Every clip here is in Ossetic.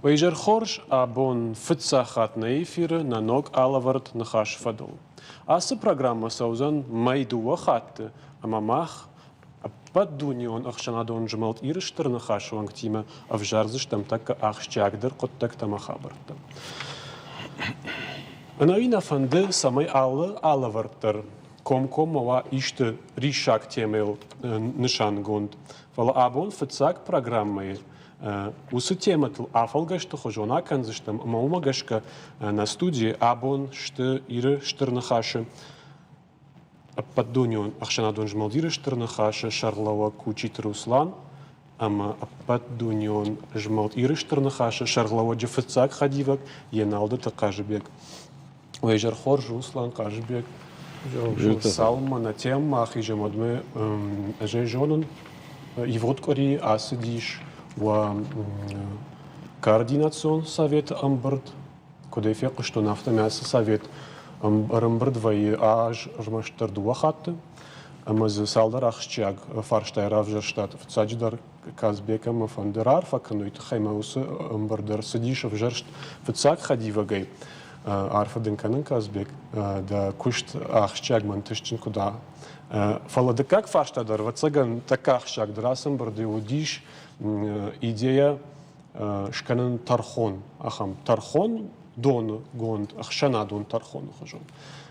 Уӕ изӕр хорз, абон фыццаг хатт нӕ эфиры нӕ ног алӕвӕрд ныхасы фӕдыл. Ацы программӕ цӕудзӕн мӕй дыууӕ хатты, ӕмӕ мах ӕппӕтдунеон ӕхсӕнадон змӕлд Иры Стыр Ныхасы уӕнгтимӕ ӕвзардзыстӕм тӕккӕ ахсджиагдӕр хъуыддӕгтӕ ӕмӕ хабӕрттӕ. Ӕнӕуи нӕ фӕнды, цӕмӕй алы алӕвӕрд дӕр комкоммӕ уа исты риссаг темӕйыл нысангонд. Фӕлӕ абон фыццаг программӕйы уыцы темӕтыл афӕлгӕсты хуызон акӕндзыстӕм ӕмӕ уымӕ гӕсгӕ нӕ студийы абон сты Иры Стыр Ныхасы Ӕппӕтдунеон ӕхсӕнадон змӕлд Иры Стыр Ныхасы сӕргълӕууӕг Кучиты Руслан ӕмӕ Ӕппӕтдунеон змӕлд Иры Стыр Ныхасы сӕргълӕууӕджы фыццаг хӕдивӕг Еналдыты Хъазыбег. Уӕ изӕр хорз, Руслан, Хъазыбег. Цалынмӕ нӕ темӕмӕ ахизӕм, уӕдмӕ ӕз ӕй зонын, ивгъуыд къуыри ацыдис уӕ координацион советы ӕмбырд. Куыд ӕй фехъуыстон, афтӕмӕй ацы совет ӕрӕмбырд вӕййы аз ӕрмӕстдӕр дыууӕ хатты, ӕмӕ дзы цалдӕр ахсджиаг фарстайы равзӕрстат. Фыццаджыдӕр Казбек ӕмӕ фӕнды раарфӕ кӕнын, уый тыххӕй мӕ уыцы ӕмбырд ӕрцыдис ӕвзӕрст фыццаг хӕдивӕгӕй. Арфӕ дын кӕнын, Казбек, дӕ куыст ахсджиаг мӕ ӕнтыстджын куыд у. Фӕлӕ дыккаг фарста дӕр, ӕвӕццӕгӕн, тӕккӕ ахсджиагдӕр ацы ӕмбырды уыдис идея скӕнын тӕрхон, ахӕм тӕрхондонгонд ӕхсӕнадон тӕрхоны хуызон.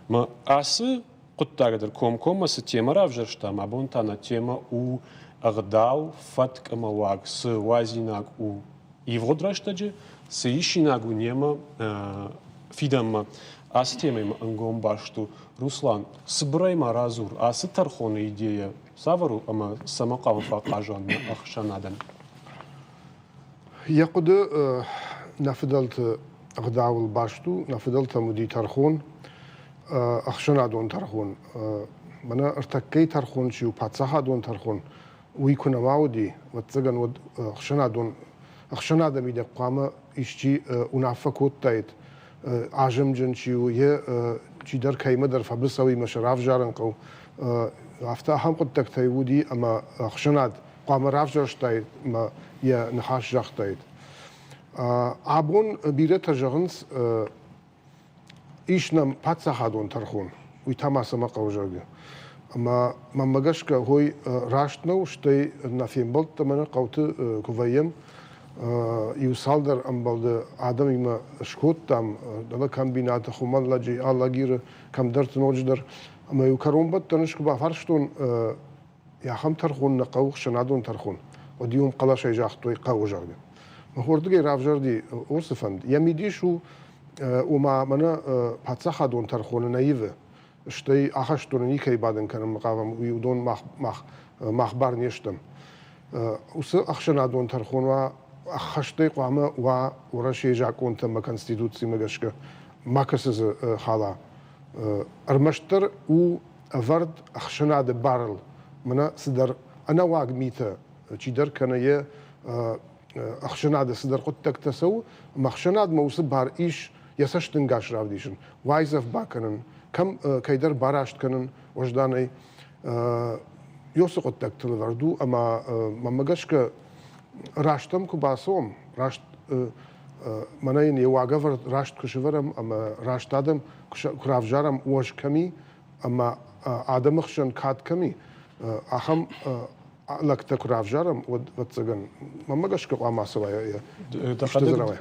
Мӕ ацы хъуыддаг дӕр комкоммӕ цы темӕ равзӕрстам, абон та нӕ темӕ у ӕгъдау, фӕтк ӕмӕ уаг, цы уадзинаг у ивгъуыд рӕстӕджы, цы исинаг у немӕ фидӕнмӕ. Ацы темӕимӕ ӕнгом баст у. Руслан, цыбырӕй ма радзур, ацы тӕрхоны идея цавӕр у ӕмӕ цӕмӕ хъуамӕ фӕахъаз уа нӕ ӕхсӕнадӕн? Йӕ хъуыды нӕ фыдӕлты ӕгъдауыл баст у, нӕ фыдӕлтӕм уыди тӕрхон, ӕхсӕнадон тӕрхон. Мӕнӕ ӕртӕккӕйы тӕрхон чи у, паддзахадон тӕрхон, уый куы нӕма уыди, ӕвӕццӕгӕн, уӕд ӕхсӕнадон ӕхсӕнады мидӕг хъуамӕ исчи уынаффӕ кодтаид, азымджын чи у, йе чидӕр кӕимӕдӕр фӕбыцӕуимӕ сӕ равзарын хъӕуы. Афтӕ ахӕм хъуыддӕгтӕй уыди, ӕмӕ ӕхсӕнад хъуамӕ равзӕрстаид ӕмӕ йӕ ныхас загътаид. Абон бирӕтӕ зӕгъынц, ис нӕм паддзахадон тӕрхон, уый та ма цӕмӕ хъӕуы, зӕгъгӕ. Ӕмӕ мӕнмӕ гӕсгӕ, уый раст нӕу, стӕй нӕ фембӕлдтӕ мӕнӕ хъӕуты куы вӕййӕм, иу цалдӕр ӕмбӕлды адӕмимӕ скодтам, дӕлӕ комбинаты, Хуымӕллӕджы, Алагиры, кӕмдӕрты ноджыдӕр. Ӕмӕ-иу кӕронбӕттӕны куы бафарстон, ахӕм тӕрхон нӕ хъӕуы, ӕхсӕнадон тӕрхон, уӕд иу ӕмхъӕлӕсӕй загътой хъӕуы, зӕгъгӕ. Уырдыгӕй равзӕрди уыцы фӕнд. Йӕ мидис у, ома мӕнӕ паддзахадон тӕрхоны нӕ ивы, стӕй ахӕстоны никӕй бадын кӕнынмӕ хъавӕм, уый уыдон мах, мах, мах бар не стӕм. Уыцы ӕхсӕнадон тӕрхон уа ӕххӕстӕй хъуамӕ уа Уӕрӕсейы закъонтӕ ӕмӕ Конституцимӕ гӕсгӕ, макӕцы дзы хала. Ӕрмӕстдӕр у ӕвӕрд ӕхсӕнады барыл мӕнӕ цыдӕр ӕнӕуаг митӕ чидӕр кӕнӕ йӕ ӕхсӕнады цыдӕр хъуыддӕгтӕ цӕуы, ӕмӕ ӕхсӕнадмӕ уыцы бар ис йӕ цӕстӕнгас равдисын, уайдзӕф бакӕнын, кӕм кӕйдӕр бараст кӕнын уӕзданӕй. Ёсы хъуыддӕгтыл ӕвӕрд у, ӕмӕ мӕнмӕ гӕсгӕ раст ӕм куы бацӕуӕм, раст мӕнӕ йын йӕ уагӕвӕрд раст куы сӕвӕрӕм ӕмӕ раст адӕм куы равзарӕм, уӕз кӕм и, ӕмӕ адӕмы хсӕн кад кӕм и, ахӕм лӕгтӕ куы равзарӕм, уӕд, ӕвӕццӕгӕн, мӕнмӕ гӕсгӕ хъуамӕ ацӕуа йӕ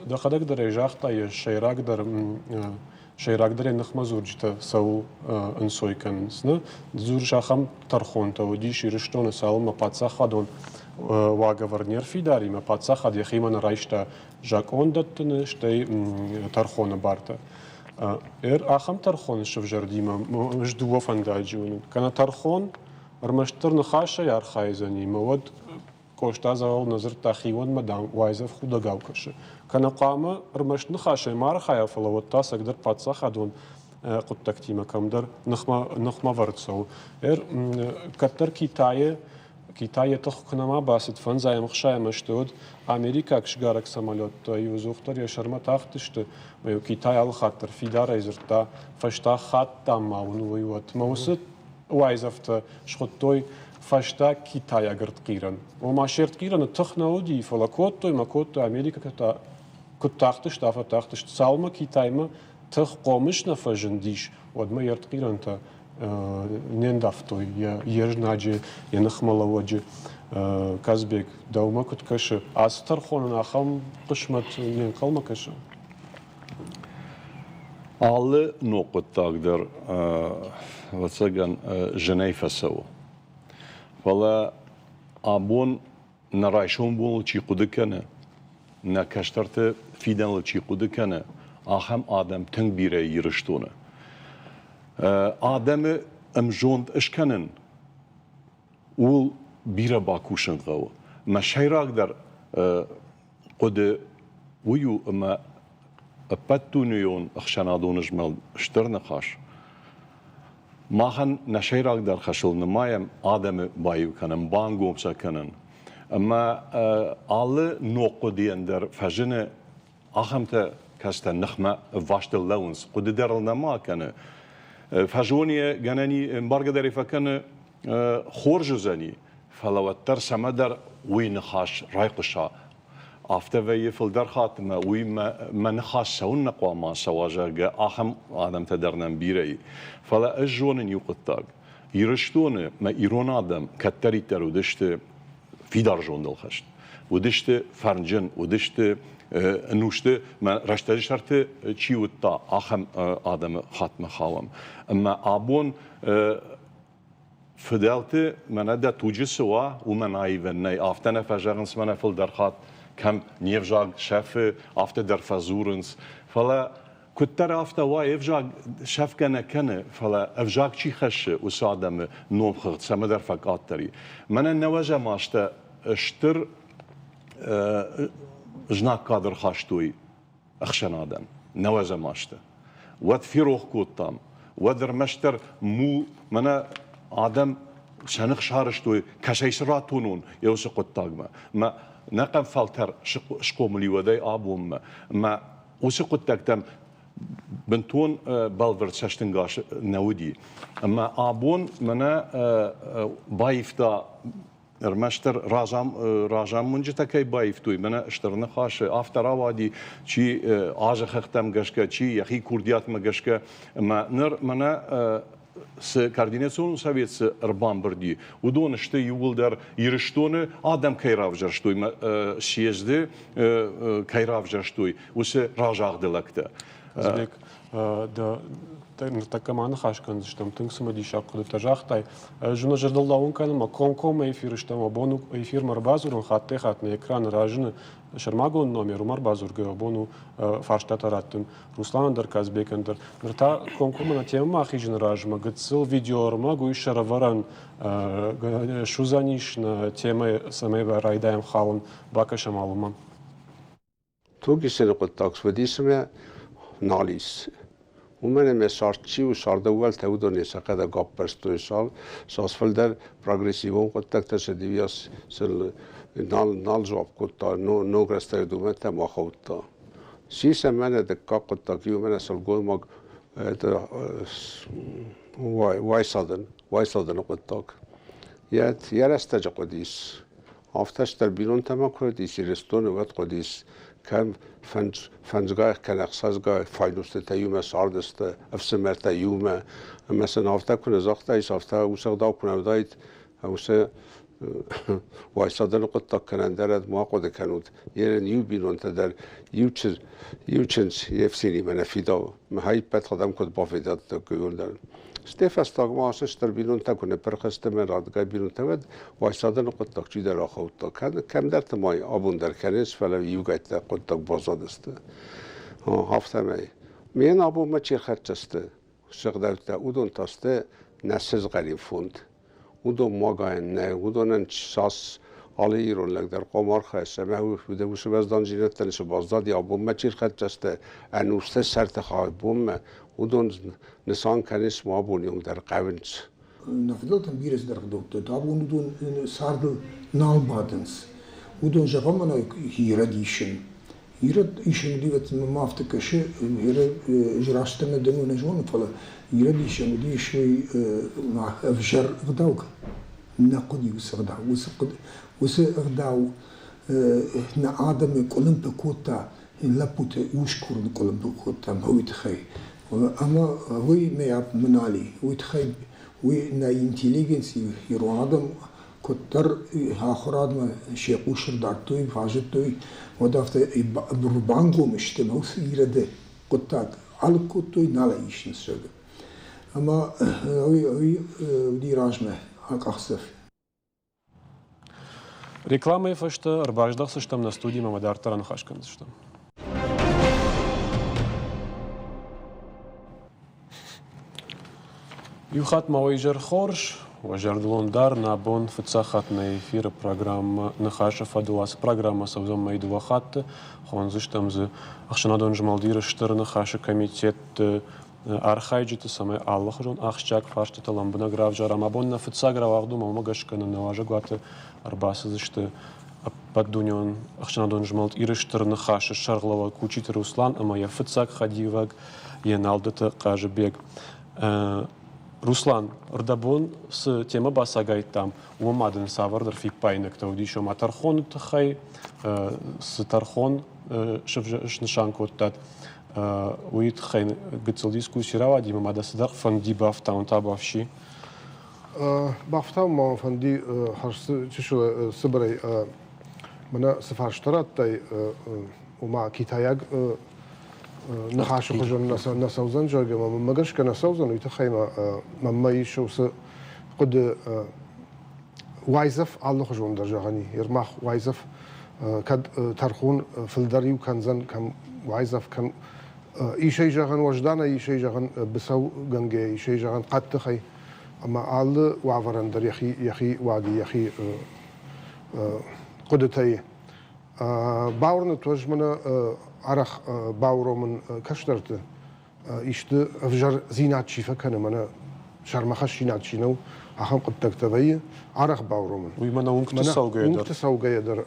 Дӕхӕдӕг дӕр ӕй загъта, йӕ сӕйрагдӕр сӕйрагдӕр йӕ ныхмӕдзурджытӕ цӕуыл ӕнцой кӕнынц. Нӕ дзурыс, ахӕм тӕрхонтӕ уыдис Ирыстоны, цалынмӕ паддзахадон уагӕвӕрд не рфидар и, ӕмӕ паддзахад йӕхимӕ нӕ райста закъон дӕттыны, стӕй тӕрхоны бартӕ. Ахӕм тӕрхоны сӕвзӕрдимӕ ӕз дыууӕ фӕндаджы уынын. Кӕнӕ тӕрхон ӕрмӕстдӕр ныхасӕй архайдзӕни, ӕмӕ уӕд Къоста дзӕгъӕл нӕ дзырдта хионмӕ, дам, уайдзӕф худӕгау кӕсы. Кӕнӕ хъуамӕ ӕрмӕст ныхасӕй ма архайа, фӕлӕ уӕд та ӕцӕгдӕр паддзахадон хъуыддӕгтимӕ кӕмдӕр ныхмӕвӕрд цӕуы. Кӕддӕр Китайы Китай йӕ тых куы нӕма бацыд, фӕндзайӕм ӕхсайӕм ӕзты, уӕд америкаг сгарӕг самолеттӕ иу ӕдзухдӕр йӕ сӕрмӕ тахтысты, ӕмӕ-иу Китай алыхатт дӕр фидарӕй дзырдта, фӕстаг хатт, дам, ма уын уый уӕд. Мӕ уыцы уайдзӕфтӕ схуыдтой фӕстаг китайаг ӕртхъирӕн. Ома се ртхъирӕны тых нӕ уыди, фӕлӕ кодтой мӕ кодтой, америкӕгтӕ та Куыд тахтысты, афтӕ тахтысты. Цалынмӕ Китаймӕ тых хъомыс нӕ фӕзындис, уӕдмӕ йе ртхъирӕнтӕ не ндӕвтой йе знаджы, йӕ ныхмӕлӕууӕджы. Казбек, дӕумӕ куыд кӕсы, ацы тӕрхонӕн ахӕм хъысмӕт не нхъӕлмӕ кӕсы? Алы ног хъуыддаг дӕр, ӕвӕццӕгӕн, зынӕй фӕцӕуы. Фӕлӕ абон нӕ райсом боныл чи хъуыды кӕны, нӕ кӕстӕрты фидӕныл чи хъуыды кӕны, ахӕм адӕм тынг бирӕ Ирыстоны. Адӕмы ӕмзонд скӕнын, ууыл бирӕ бакусын хъӕуы. Мӕ сӕйрагдӕр хъуыды уый у, ӕмӕ ӕппӕтдунейон ӕхсӕнадон змӕлд Стыр Ныхас махӕн нӕ сӕйрагдӕр хӕсыл нымайӕм адӕмы баиу кӕнын, бангом сӕ кӕнын. Ӕмӕ алы ног хъуыдыйӕн дӕр фӕзыны ахӕмтӕ, кӕцытӕ ныхмӕ ӕввастыл лӕууынц, хъуыды дӕр ыл нӕма кӕны. Фӕзоны йӕ, гӕнӕн и, ӕмбаргӕ дӕр ӕй фӕкӕны, хорз уыдзӕни, фӕлӕ уӕддӕр цӕмӕдӕр уый ныхас райхъуыса. Афтӕ вӕййы фылдӕр хатт ӕмӕ уый мӕ ныхас цӕуыннӕ хъуамӕ ацӕуа, зӕгъгӕ, ахӕм адӕмтӕ дӕр нӕм бирӕ и. Фӕлӕ ӕз зонын иу хъуыддаг. Ирыстоны мӕ ирон адӕм кӕддӕриддӕр уыдысты фидар зондыл хӕст. Уыдысты фӕрнджын, уыдысты ӕнусты мӕ рӕстӕджы сӕрты чи уыдта, ахӕм адӕмы хатмӕ хауӕм. Ӕмӕ абон Фыдӕлты мӕнӕ дӕ туджы цы уа, уымӕн аивӕн нӕй. Афтӕ нӕ фӕзӕгъынц мӕнӕ фылдӕр хатт, кӕм не взаг сӕфы, афтӕ дӕр фӕдзурынц. Фӕлӕ куыддӕр афтӕ уа, ӕвзаг сӕфгӕ нӕ кӕны, фӕлӕ ӕвзаг чи хӕссы, уыцы адӕмы номхыгъд цӕмӕдӕр фӕкъаддӕр и. Мӕнӕ нӕуӕзӕм азтӕ стыр знаггад ӕрхастой ӕхсӕнадӕн нӕуӕдзӕм азты. Уӕд ферох кодтам, уӕд ӕрмӕстдӕр му мӕнӕ адӕм сӕ ных сарӕзтой, кӕцӕй цы ратонон йӕ уыцы хъуыддагмӕ. Мӕ нӕхъӕн фӕлтӕр схъомыл и уӕдӕй абонмӕ. Мӕ уыцы хъуыддӕгтӕм бынтон бӕлвырд цӕстӕнгас нӕ уыди. Ӕмӕ абон мӕнӕ баивта ӕрмӕстдӕр разамонджытӕ кӕй баивтой, мӕнӕ Стыр Ныхасы афтӕ рауади, чи азы хӕхтӕм гӕсгӕ, чи йӕхи курдиатмӕ гӕсгӕ. Ӕмӕ ныр мӕнӕ цы координацион совет цы ӕрбамбырд и, уыдон сты иууылдӕр Ирыстоны адӕм кӕй равзӕрстой, съезды кӕй равзӕрстой, уыцы разагъды лӕгтӕ. Казбек, ныртӕккӕ ма ныхас кӕндзыстӕм, тынг цымыдисаг хъуыдытӕ загътай. Ӕз уын зӕрдыл лӕууын кӕнын, мӕ комкоммӕ эфиры стӕм, абон эфирмӕ ӕрбадзурын, хаттӕй-хатт нӕ экраны разыны сӕрмагонд номер, уымӕ ӕрбадзургӕ абон у фарстатӕ раттын Русланӕн дӕр, Казбекӕн дӕр. Ныр та комкоммӕ нӕ темӕмӕ ахизыны размӕ гыццыл видеоӕрмӕг уый сӕрӕвӕрӕн суыдзӕнис нӕ темӕ, цӕмӕй райдайӕм халын, бакӕсӕм алымӕ. Тугисыны хъуыддаг Свидисмӕ нал ис. Уымӕн ӕмӕ цард чи у, цардӕууӕлтӕ уыдонӕй сӕхӕдӕг аппӕрстой цас фылдӕр прогрессивон хъуыддӕгтӕ сӕ сыл нал, нал дзуапп кодта, ног рӕстӕджы домӕнтӕм ахаудта. Сисӕм мӕнӕ дыккаг хъуыддаг, иу мӕнӕ сылгоймаг уайсадын, уайсадыны хъуыддаг. Йӕ рӕстӕджы хъуыдис. Афтӕ стыр бинонтӕ ма куы уыдис Ирыстоны, уӕд хъуыдис, кӕм фӕндзгай кӕнӕ ӕхсӕзгай файнустытӕ иумӕ цардысты, ӕфсымӕртӕ иумӕ. Ӕмӕ сын афтӕ куы нӕ загътаис, афтӕ уыцы ӕгъдау куы нӕ уыдаид, уыцы уайсадӕны хъуыддаг кӕнӕ ӕндӕр ма хъуыды кӕнут. Ерын иу бинонтӕ дӕр иу чындз, иу чындз йе фсинимӕ нӕ фидауы. Махӕй ӕппӕт адӕм куыд бафидадтой, уым дӕр. Стӕй фӕстагмӕ ацы стыр бинонтӕ куы ныппырх сты ӕмӕ радгай бинонтӕ уӕд уайсадӕны хъуыддаг чидӕр ахаудта. Кӕмдӕрты ма абон дӕр кӕнынц, фӕлӕ иугӕйттӕ хъуыддаг баззадысты. Афтӕмӕй. Ме абонмӕ чи рхӕццӕ сты сыгъдӕуттӕ, уыдон та сты нӕ сызгъӕрин фонд. Уыдон магайӕн нӕ, уыдонӕн цас алы ирон лӕг дӕр хъуамӕ архайа, ӕмӕ уыцы уӕздандзинӕдтӕн цы баззади, абонмӕ чи рхӕццӕ сты, ӕнусты сӕрты бонмӕ, уыдон нысан кӕнынц ма абоны онг дӕр хъӕуынц. Нӕ фыдӕлтӕм бирӕ цыдӕр ӕгъдӕуттӕ, абон уыдон цардыл нал бадынц. Уыдон, зӕгъӕм, мӕнӕ ирӕд исын. Ирӕд исын уыди, мӕм афтӕ кӕсы, ӕз раст ӕмӕ дӕн нӕ зонын, фӕлӕ ирӕд исын уыдис уый ӕвзӕр ӕгъдау. Нӕ хъуыди уыцы ӕгъдау. Уыцы ӕгъдау нӕ адӕмы къуылымпы кодта. Лӕппуты ус курын къуылымпы кодта мӕ уый тыххӕй. Ӕмӕ уый мӕ мынали, уый тыххӕй уый нӕ интеллигенци, ирон адӕм куыддӕр ахуырадмӕ се хъус ӕрдардтой, базыдтой, уӕд афтӕ бангом сты ӕмӕ уыцы ирӕды хъуыддаг алыг кодтой, нал ӕй исынц, зӕгъгӕ. Ӕмӕ уый уыди размӕ акъахдзӕф. Рекламӕйы фӕстӕ ӕрбаздӕхдзыстӕм нӕ студимӕ ӕмӕ дарддӕр аныхас кӕндзыстӕм. Иу хатт ма уӕ изӕр хорз, уӕ зӕрдылон дӕр нӕ бон фыццаг хатт нӕ эфиры программӕ Ныхасы фӕдыл ацы программӕ цӕудзӕн мӕй дыууӕ хатты. Хондзыстӕм дзы ӕхсӕнадон змӕлд Иры Стыр Ныхасы комитетты архайджыты, цӕмӕй алыхуызон ахсджиаг фарстытӕ лӕмбынӕг равзарӕм. Абон нӕ фыццаг рауагъд у, уымӕ гӕсгӕ нын нӕ уазӕгуаты ӕрбацыдысты ӕппӕтдунеон ӕхсӕнадон змӕлд Иры Стыр Ныхасы сӕргълӕууӕг Кучиты Руслан ӕмӕ йӕ фыццаг хӕдивӕг Еналдыты Хъазыбег. Руслан, рдӕбон цы темӕ бацагайдтам, уымӕ ма дын цавӕрдӕр фиппаинӕгтӕ уыдис, ома тӕрхоны тыххӕй цы тӕрхон снысан кодтат, уый тыххӕй гыццыл дискусси рауади ӕмӕ ма дӕ цыдӕр фӕнди бафтауын та бафси? Бафтауын ма мӕ фӕнди хӕрз чысыл цыбырӕй. Мӕнӕ цы фарста радтай, ома китайаг ныхасы хуызӕн нӕ цӕудзӕн, зӕгъгӕ, мӕнмӕ гӕсгӕ нӕ цӕудзӕн, уый тыххӕй мӕнмӕ ис уыцы хъуыды уайдзӕф алыхуызон дӕр зӕгъӕн и. Ермах уайдзӕф кӕд тӕрхон фылдӕр иу кӕндзӕн, кӕм уайдзӕф кӕм исӕй зӕгъӕн уӕзданӕй, исӕй зӕгъӕн быцӕугӕнгӕ, исӕй зӕгъӕн хъӕддыхӕй. Ӕмӕ алы уавӕрӕн дӕр йӕхи, йӕхи уаги, йӕхи хъуыдытӕй. Бауырныд ӕз мӕнӕ арӕх бауромын кӕстӕрты, исты ӕвзӕрдзинад чи фӕкӕны, мӕнӕ сӕрмӕхӕссинаг чи нӕу, ахӕм хъуыддӕгтӕ вӕййы, арӕх бауромын. Уый мӕнӕ уынгты цӕугӕйӕ дӕр. Уынгты цӕугӕйӕ дӕр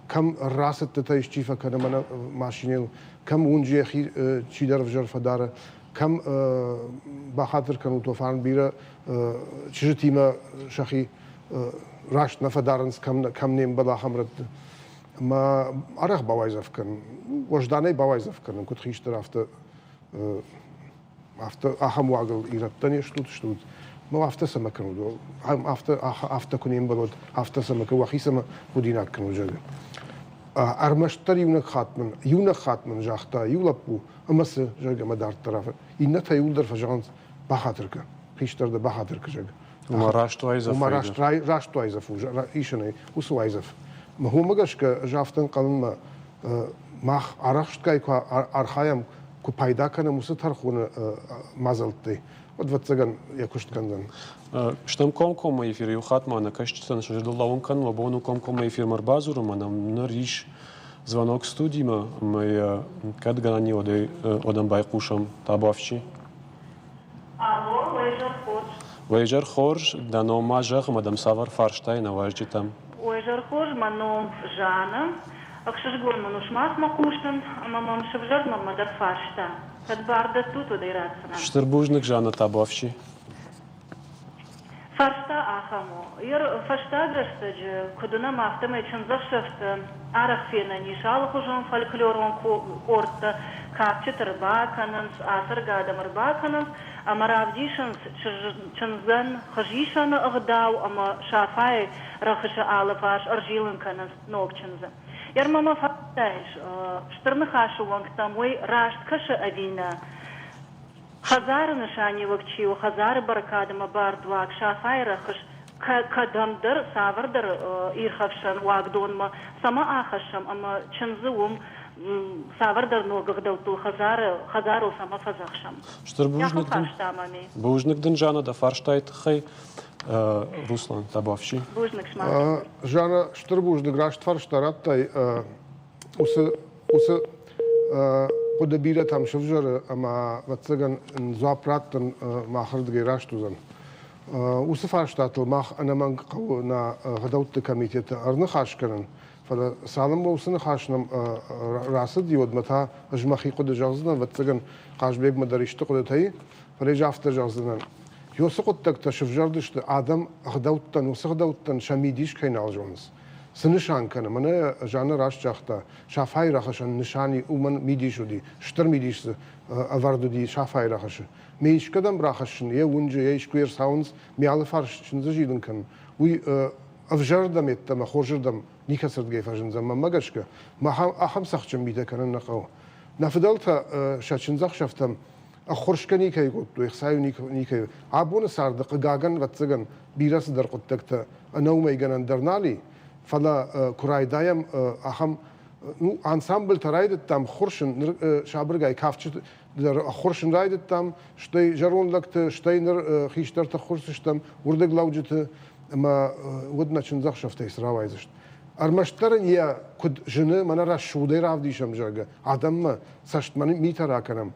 кӕм рацыдтытӕ исчи фӕкӕны мӕнӕ машинӕйыл, кӕм уынджы йӕхи чидӕр ӕвзӕр фӕдары, кӕм бахатыр кӕнут, уӕ фарн бирӕ чызджытимӕ сӕхи раст нӕ фӕдарынц, кӕм не мбӕлы, ахӕм рӕтты. Ӕмӕ арӕх бауайдзӕф кӕнын, уӕзданӕй бауайдзӕф кӕнын, куыд хистӕр, афтӕ афтӕ ахӕм уагыл ирӕттӕ не стут, стут. Ну, афтӕ цӕмӕ кӕнут? Афтӕ, афтӕ куы не мбӕлод, афтӕ цӕмӕ кӕнут, уӕхи цӕмӕ худинаг кӕнут, зӕгъгӕ. Ӕрмӕстдӕр иунӕг хатт мын, иунӕг хатт мын загъта иу лӕппу, ӕмӕ цы, зӕгъгӕ, мӕ дарддӕр афтӕ. Иннӕтӕ иуылдӕр фӕзӕгъынц, бахатыр кӕн, хистӕр дӕ бахатыр кӕ, зӕгъгӕ. Ома раст уайдзӕф. Ома раст, раст уайдзӕф у, исынӕй, уыцы уайдзӕф. Уымӕ гӕсгӕ ӕз афтӕ ӕнхъӕлынмӕ мах арӕхстгай куы архайӕм, куы пайда кӕнӕм уыцы тӕрхоны мадзӕлттӕй, уӕд, ӕвӕццӕгӕн, йӕ куыст кӕндзӕн. Стӕм комкоммӕ эфиры иу хатт ма нӕ кӕсджытӕн сӕ зӕрдыл лӕууын кӕнын, уӕ бон у комкоммӕ эфирмӕ ӕрбадзурын, мӕнӕ ныр ис звонок студимӕ, ӕмӕ йӕ кӕд гӕнӕн и, уӕд ӕм байхъусӕм. Табуафси. Алло, уӕ изӕр хорз. Уӕ изӕр хорз, дӕ ном ма зӕгъ ӕмӕ дӕм цавӕр фарстайы нӕ уазджытӕм? Уӕ изӕр хорз, мӕ ном Жанна. Ӕхсызгон мын у сымахмӕ хъусын, ӕмӕ мӕм сывзӕрд мӕнмӕ дӕр фарста. Кӕд бар дӕттут, уӕд ӕй ратдзынӕн. Стыр бузныг, Жанна Табуафси. Фарста ахӕм у. Ер фӕстаг рӕстӕджы, куыд уынӕм, афтӕмӕй чындзӕхсӕвты арӕх фенӕн ис алыхуызон фольклорон къордтӕ, кадджыты ӕрбакӕнынц, ацӕргӕ адӕм ӕрбакӕнынц ӕмӕ равдисынц чындзӕн хызисӕны ӕгъдау ӕмӕ Сафайы рӕхысы алыфарс ӕрзилын кӕнынц ног чындзы. Ермӕ мӕ фарстаис, Стыр Ныхасы уӕнгтӕм уый раст кӕсы ӕви нӕ? Хӕдзары нысаниуӕг чи у, хӕдзары бӕркад ӕмӕ бардуаг, Сафайы рӕхыс кӕдӕмдӕр, цавӕрдӕр ирхӕфсӕн уагдонмӕ цӕмӕ ахӕссӕм ӕмӕ чындзы уым цавӕрдӕр ног ӕгъдӕуттыл хӕдзары, хӕдзарыл цӕмӕ фӕдзӕхсӕм? Стыр бузныг дын, бузныг дын, Жанна, дӕ фарстайы тыххӕй. Руслан Табафси. Бузныг сымах. Жанна, стыр бузныг, раст фарста радтай. Уыцы, уыцы хъуыды бирӕтӕм сывзӕры ӕмӕ, ӕвӕццӕгӕн, дзуапп раттын махырдыгӕй раст уыдзӕн. Уыцы фарстатыл мах ӕнӕмӕнг хъӕуы нӕ ӕгъдӕутты комитеты ӕрныхас кӕнын, фӕлӕ цалынмӕ уыцы ныхас нӕм рацыди, уӕдмӕ та ӕз мӕхи хъуыды зӕгъдзынӕн, ӕвӕццӕгӕн, Хъазбегмӕ дӕр исты хъуыдытӕ и, фӕлӕ ӕз афтӕ зӕгъдзынӕн. Уыцы хъуыддӕгтӕ сывзӕрдысты адӕм ӕгъдӕуттӕн, уыцы ӕгъдӕуттӕн сӕ мидис кӕй нал зонынц. Цы нысан кӕны? Мӕнӕ Жанна раст загъта, Сафайы рӕхысӕн нысан уымӕн мидис уыди, стыр мидис дзы ӕвӕрд уыди Сафайы рӕхысы. Ме искӕдӕм рахӕссын, йӕ уынджы, йӕ искуы ӕрцауынц, ме алыфарс чындзы зилын кӕнын, уый ӕвзӕрдӕм йеддӕмӕ хорзырдӕм никӕцырдыгӕй фӕзындзӕн, мӕнмӕ гӕсгӕ, ахӕм цӕхджын митӕ кӕнын нӕ хъӕуы. Нӕ фыдӕлтӕ сӕ чындзӕхсӕвтӕм ӕххуырсгӕ никӕй кодтой, ӕхцайы никӕй. Абоны царды, хъыгагӕн, ӕвӕццӕгӕн, бирӕ цыдӕр хъуыддӕгтӕ ӕнӕуымӕй гӕнӕн дӕр нал и, фӕлӕ куы райдайӕм ахӕм ну, ансамбльтӕ райдыдтам ххуырсын, ныр сабыргай кафджыты дӕр ӕххуырсын райдыдтам, стӕй зӕронд лӕгты, стӕй ныр хистӕрты ӕххуырсдзыстӕм, уырдыглӕуджыты, ӕмӕ уӕд нӕ чындзӕхсӕвтӕй цы рауайдзысты. Ӕрмӕстдӕр ын йӕ куыд зыны, мӕнӕ рӕсугъдӕй равдисӕм, зӕгъгӕ, адӕммӕ цӕстмӕ митӕ ракӕнӕм,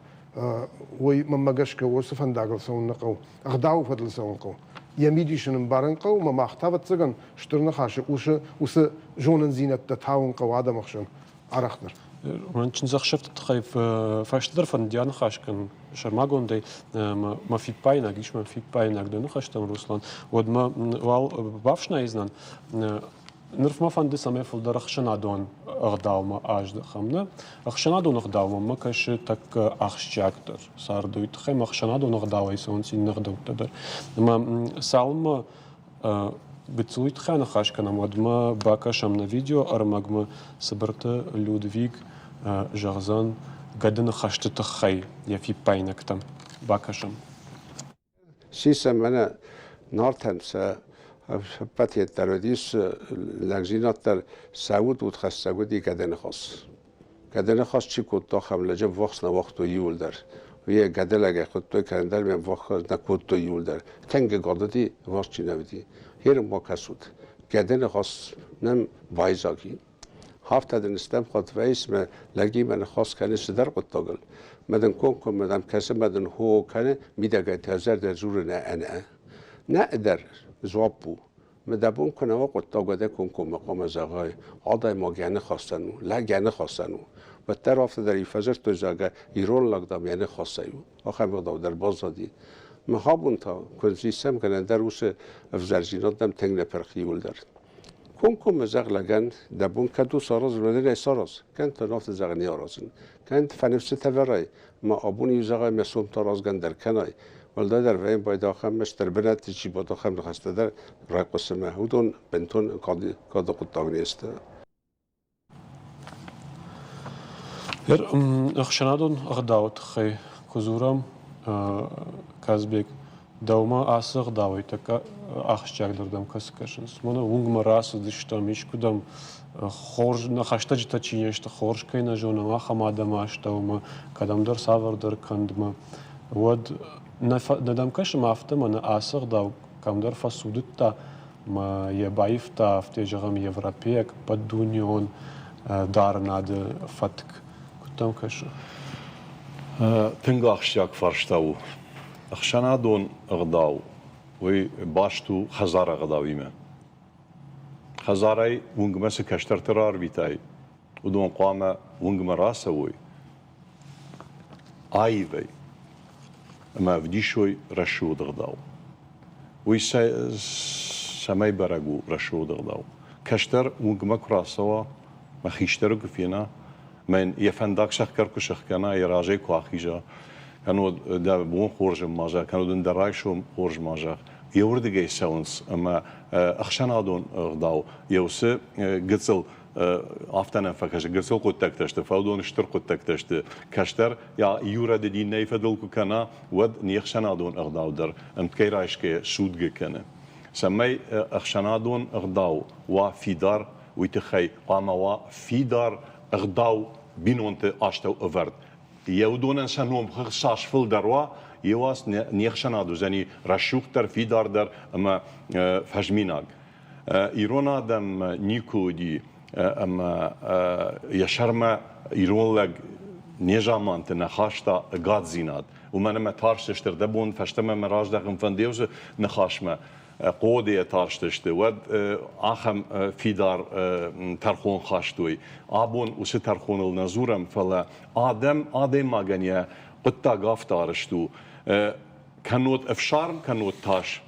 уый мӕнмӕ гӕсгӕ уыцы фӕндагыл цӕуын нӕ хъӕуы, ӕгъдауы фӕдыл цӕуын хъӕуы. Йӕ мидис ын ӕмбарын хъӕуы, ӕмӕ мах та, ӕвӕццӕгӕн, стыр ныхасы уыцы, уыцы зонындзинӕдтӕ тауын хъӕуы адӕмы хсӕн арӕхдӕр. Мӕн чындзӕхсӕвты тыххӕй фӕстӕдӕр фӕндиа ныхас кӕнын сӕрмагондӕй мӕ фиппаинаг ис, мӕ фиппаинаг дӕ ныхӕстӕм, Руслан, уӕдмӕ уал бафснайдзынӕн. Ныр мӕ фӕнды, цӕмӕй фылдӕр ӕхсӕнадон ӕгъдаумӕ аздӕхӕм. Нӕ ӕхсӕнадон ӕгъдаумӕ мӕ кӕсы тӕккӕ ахсджиагдӕр царды. Уый тыххӕй мӕ ӕхсӕнадон ӕгъдауӕй цӕуынц иннӕ ӕгъдӕуттӕ дӕр. Ӕмӕ цалынмӕ гыццыл уый тыххӕй аныхас кӕнӕм, уӕдмӕ бакӕсӕм нӕ видеоӕрмӕгмӕ Цыбырты Людвиг зӕгъдзӕн гӕды ныхӕсты тыххӕй йӕ фиппаинӕгтӕ. Бакӕсӕм. Сисӕм мӕнӕ Нартӕн сӕ ӕппӕт дӕр уыдис лӕгдзинад дӕр, сӕ уд удхӕссӕг уыди гӕдыныхас. Гӕдыныхас чи кодта, ахӕм лӕджы ӕввахс нӕ уагътой иуылдӕр. Уый гӕдылӕгӕй хуыдтой, кӕндӕр ме ввахс нӕ кодтой иуылдӕр. Тынг ӕгад уыди, ӕввахс чи нӕ уыди. Херым ма кӕсут, гӕдыныхас нӕм байдзаг и. Афтӕ дын стӕм хатт вӕййыс мӕ лӕгимӕ ныхас кӕныс цыдӕр хъуыддагыл. Мӕ дын комкоммӕ дӕм кӕсы мӕ дын хо кӕны, мидӕгӕй та зӕрдӕ дзуры нӕ ӕнӕ. Нӕ дӕр дзуапп у. Мӕ дӕ бон куы нӕ уа хъуыддаг, уӕдӕ комкоммӕ хъуамӕ зӕгъай, адӕймаг йӕ ныхасӕн у, лӕг йӕ ныхасӕн у. Уӕддӕр афтӕ дӕр фӕдзырдтой, зӕгъгӕ, ирон лӕг, дам, йӕ ныхасӕй у. Ахӕм ӕгъдау дӕр баззади. Мах абон та куы нцъисӕм кӕнӕ дӕр уыцы ӕвзӕрдзинад дӕм тынг нӕ пырх иуылдӕр. Комкоммӕ зӕгъ лӕгӕн, дӕ бон кӕд у сараз, уӕд ӕй сараз. Кӕд та афтӕ зӕгъ не аразын. Кӕд фӕныфсытӕ вӕрай, ма абон иу зӕгъай, мӕ сом та разгӕн дӕр кӕнай. Уӕлдайдӕр вӕййын байдахӕм, ме стыр бынӕтты чи бадахӕм ныхӕстӕ дӕр райхъуысы мӕ. Уыдон бынтон кады хъуыддаг не сты. Ныр ӕхсӕнадон ӕгъдауы тыххӕй куы дзурӕм, Казбек, дӕумӕ ацы ӕгъдауӕй тӕккӕ ахсджиагдӕрдӕм кӕцы кӕсынц? Мӕнӕ уынгмӕ рацыдыстӕм, искуыдӕм хорз, нӕ хӕстӕджытӕ чи не сты, хорз кӕй нӕ зонӕм, ахӕм адӕмы астӕумӕ, кӕдӕмдӕр цавӕрдӕр кӕндмӕ, уӕд нӕ дӕм кӕсы ма афтӕ, мӕнӕ ацы ӕгъдау кӕмдӕр фӕцудыдта, ӕмӕ йӕ баивта, афтӕ зӕгъӕм, европейаг ӕппӕтдунеон дарынады фӕтк. Куыд дӕм кӕсы? Тынг ахсджиаг фарста у. Ӕхсӕнадон ӕгъдау уый баст у хӕдзары ӕгъдауимӕ. Хӕдзарӕй уынгмӕ цы кӕстӕрты рарвитай, уыдон хъуамӕ уынгмӕ рацӕуой аивӕй ӕмӕ ӕвдисой рӕсугъд ӕгъдау. Уый цӕмӕй бӕрӕг у рӕсугъд ӕгъдау? Кӕстӕр уынгмӕ куы рацӕуа, мӕ хистӕры куы фена, мӕн йӕ фӕндаг цӕхгӕр куы сӕхгӕна, йӕ разӕй куы ахиза, кӕннод дӕ бон хорз ма зӕгъ, кӕннод ын дӕ райсом хорз ма зӕгъ, йе уырдыгӕй цӕуынц ӕмӕ ӕхсӕнадон ӕгъдау йӕ уыцы гыццыл афтӕ нӕм фӕкӕсы, гыццыл хъуыддӕгтӕ сты, фӕлӕ уыдон стыр хъуыддӕгтӕ сты. Кӕстӕр йӕ иу рӕдыд иннӕйы фӕдыл куы кӕна, уӕд не хсӕнадон ӕгъдау дӕр ӕмткӕй райсгӕйӕ судгӕ кӕны. Цӕмӕй ӕхсӕнадон ӕгъдау уа фидар, уый тыххӕй хъуамӕ уа фидар ӕгъдау бинонты астӕу ӕвӕрд. Йӕ уыдонӕн сӕ номхыгъд цас фылдӕр уа, йеуас не хсӕнад уыдзӕни рӕсугъддӕр, фидардӕр ӕмӕ фӕзминаг. Ирон адӕм никуы уыди ӕмӕ йӕ сӕрмӕ ирон лӕг незаманты нӕ хаста ӕгаддзинад. Уымӕн ӕмӕ тарстысты ӕрдӕбон фӕстӕмӕ мӕ раздӕхын фӕнды уыцы ныхасмӕ, хъодыйӕ тарстысты, уӕд ахӕм фидар тӕрхон хастой. Абон уыцы тӕрхоныл нӕ дзурӕм, фӕлӕ адӕм адӕймагӕн йӕ хъуыддаг афтӕ арӕзт у, кӕннод ӕфсарм, кӕннод тас.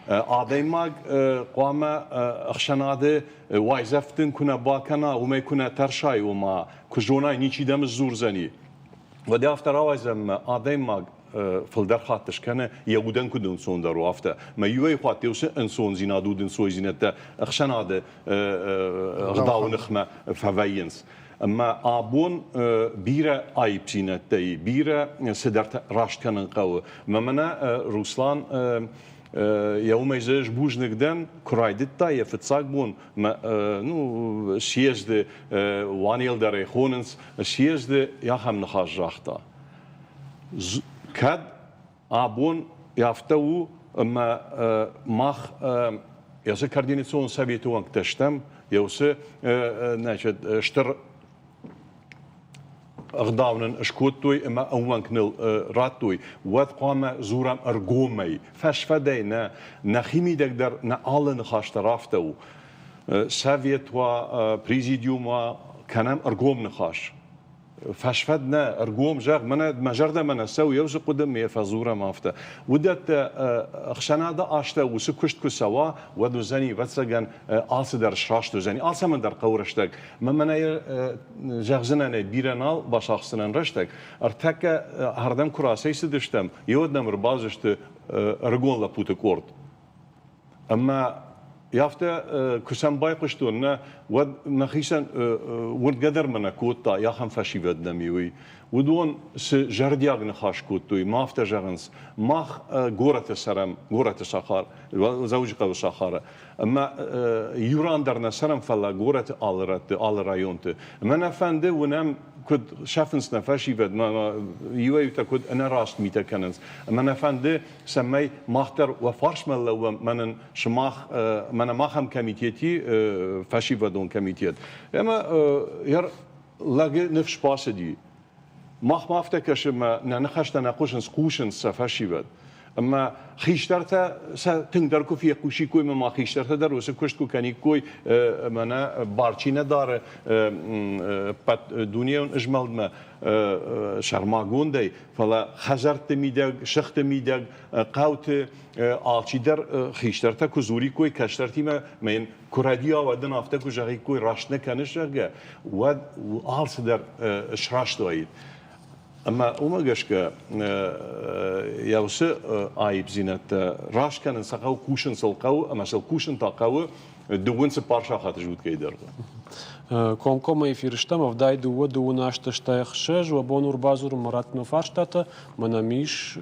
Адӕймаг хъуамӕ ӕхсӕнады уайдзӕф дын куы нӕ бакӕна, уымӕй куы нӕ тӕрсай, ома куы зонай, ничи дӕм сдзурдзӕни, уӕд афтӕ рауайдзӕн, мӕ адӕймаг фылдӕр хатт скӕны, йӕ удӕн куыд ӕнцондӕр у, афтӕ. Мӕ иуӕй хатт уыцы ӕнцондзинад, удӕнцойдзинӕдтӕ ӕхсӕнады ӕгъдауы ныхмӕ фӕвӕййынц. Ӕмӕ абон бирӕ аипдзинӕдтӕ и, бирӕ цыдӕртӕ раст кӕнын хъӕуы. Мӕ мӕнӕ Руслан йӕ уымӕй дзы ӕз бузныг дӕн, куы райдыдта йӕ фыццаг бон, ну, съезды Уанелдӕрӕй хонынц, съезды ахӕм ныхас загъта. Кӕд абон афтӕ у, ӕмӕ мах йӕ координацион советы уӕнгтӕ стӕм, йӕ уыцы значит, стыр ӕгъдау нын скодтой ӕмӕ ӕууӕнк ныл радтой, уӕд хъуамӕ дзурӕм ӕргомӕй, фӕсфӕдӕй нӕ, нӕхимидӕг дӕр нӕ алы ныхас дӕр афтӕ у. Совет уа, президиум уа, кӕнӕм ӕргом ныхас. Фӕсфӕд нӕ, ӕргом зӕгъ, мӕнӕ мӕ зӕрдӕмӕ нӕ цӕуы, еу дзы хъуыды ме фӕдзурӕм афтӕ. Уыдӕттӕ ӕхсӕнады астӕу уыцы куыст куы цӕуа, уӕд уыдзӕни, ӕвӕццӕгӕн, алцыдӕр сраст уыдзӕни. Алцӕмӕн дӕр хъӕуы рӕстӕг. Мӕ мӕнӕ зӕгъдзынӕн ӕй, бирӕ нал бацахсдзынӕн рӕстӕг. Ӕртӕккӕ ардӕм куы рацӕйцыдыстӕм, еуӕд нӕм ӕрбацыдысты ӕрыгон лӕппуты къорд. Ӕмӕ афтӕ куы сӕм байхъуыстон, нӕ, уӕд мӕхицӕн уырнгӕ дӕр мӕ нӕ кодта, ахӕм фӕсивӕд нӕм и, уый. Уыдон цы зӕрдиаг ныхас кодтой, ма афтӕ зӕгъынц, мах горӕты цӕрӕм, горӕты сахар, Дзӕуджыхъӕуы сахары. Ӕмӕ иу ран дӕр нӕ цӕрӕм, фӕлӕ горӕты алы рӕтты, алы районты. Ӕмӕ нӕ фӕнды, уынӕм, куыд сӕфынц нӕ фӕсивӕд, иуӕй-иутӕ куыд ӕнӕраст митӕ кӕнынц. Ӕмӕ нӕ фӕнды, цӕмӕй мах дӕр уӕ фарсмӕ лӕууӕм, мӕнӕн сымах, мӕнӕ махӕм комитети, фӕсивӕдон комитет. Ӕмӕ лӕгы ныфс бацыди. Махмӕ афтӕ кӕсы, мӕ нӕ ныхӕстӕ нӕ хъусынц, хъусынц сӕ фӕсивӕд. Ӕмӕ хистӕртӕ сӕ тынгдӕр куы фехъусиккой, ӕмӕ ма хистӕртӕ дӕр уыцы куыст куы кӕниккой, мӕнӕ бар чи нӕ дары ӕппӕт дунейон змӕлдмӕ сӕрмагондӕй, фӕлӕ хӕдзӕртты мидӕг, сыхты мидӕг, хъӕуты алчидӕр хистӕртӕ куы дзуриккой кӕстӕртимӕ, мӕ йын куы рӕдийа, уӕд ын афтӕ куы зӕгъиккой, раст нӕ кӕныс, зӕгъгӕ, уӕд алцыдӕр сраст уаид. Ӕмӕ уымӕ гӕсгӕ йӕ уыцы аипдзинӕдтӕ раст кӕнын сӕ хъӕуы, кусын сыл хъӕуы, ӕмӕ сыл кусын та хъӕуы дыууын цыппар сахаты зуткӕй дӕргъы. Комкоммӕ эфиры стӕм 72 дыууын азты 66 уӕ бон у ӕрбадзурынмӕ раттыны фарстатӕ. Мӕнӕм ис,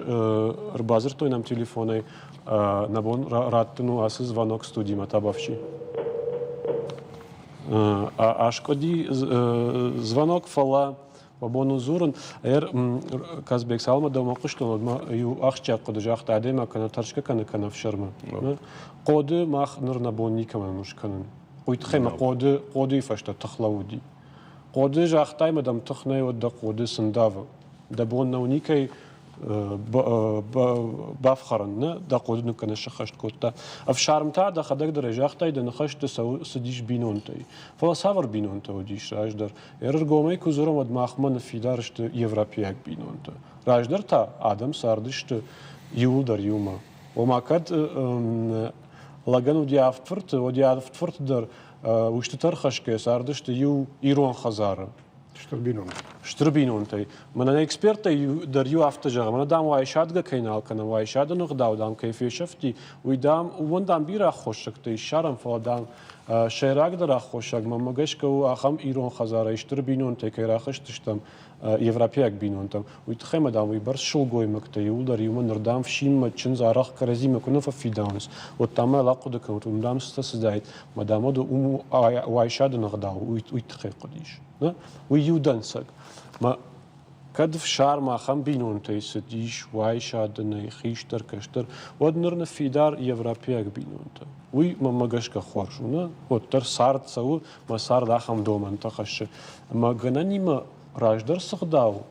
ӕрбадзырдтой нӕм телефонӕй, нӕ бон раттын у ацы звонок студимӕ Табафчи. Аскъуыди звонок, фӕлӕ уӕ бон у дзурын. Ӕр Казбек, цалынмӕ дӕумӕ хъуыстон, уӕдмӕ иу ахсджиаг хъуыды загъта, адӕймаг кӕнӕ тӕрсгӕ кӕны, кӕнӕ ӕфсӕрмы. Хъоды мах ныр нӕ бон никӕмӕн у скӕнын. Уый тыххӕй мӕ хъоды, хъодыйы фӕстӕ тых лӕууыди. Хъоды загътай мӕ дӕм тых нӕй, уӕд дӕ хъоды цы ндавы? Дӕ бон нӕу никӕй бафхӕрын, нӕ дӕ хъоды ныккӕнӕ сӕххӕст кодта. Ӕфсарм та дӕхӕдӕг дӕр ӕй загътай, дӕ ныхӕсты цыдис бинонтӕй. Фӕлӕ цавӕр бинонтӕ уыдис раздӕр? Ӕргомӕй куы дзурӕм, уӕд махмӕ ныффидар сты европейаг бинонтӕ. Раздӕр та адӕм цардысты иууылдӕр иумӕ. Ома кӕд лӕгӕн уыди авд фырты, уӕд йӕ авд фырты дӕр устытӕ ӕрхӕсгӕ цардысты иу ирон хӕдзары. Стыр бинонтӕ. Стыр бинонтӕй. Мӕнӕн эксперттӕй дӕр иу афтӕ зӕгъы, мӕнӕ дам уайсадгӕ кӕй нал кӕнӕм, уайсады ӕгъдау дам кӕй фесӕфти, уый дам, уымӕн дам бирӕ аххосӕгтӕ ис ссарӕм, фӕлӕ дам сӕйрагдӕр аххосаг мӕнмӕ гӕсгӕ у ахӕм ирон хӕдзарӕй стыр бинонтӕй кӕй рахызтыстӕм европейаг бинонтӕм. Уый тыххӕй ма дам уыйбӕрц сылгоймӕгтӕ иууылдӕр иумӕ ныр дам фсинмӕ чындз арӕх кӕрӕдзимӕ куы нӕ фӕфидауынц, уӕд дам ма ахъуыды кӕнут, уым дам цытӕ цыдаид, ма дам уӕд уым уайсады ӕгъдау уый тыххӕй хъуыдис. Уый иу дӕнцӕг. Мӕ кӕд фсарм ахӕм бинонтӕй цыдис, уайсадынӕй, хистӕр, кӕстӕр, уӕд ныр ныффидар европейаг бинонтӕ. Уый мӕнмӕ гӕсгӕ хорз у, нӕ? Уӕддӕр цард цӕуы, мӕ цард ахӕм домӕнтӕ хӕссы. Ӕмӕ гӕнӕнимӕ раздӕр цы гъдау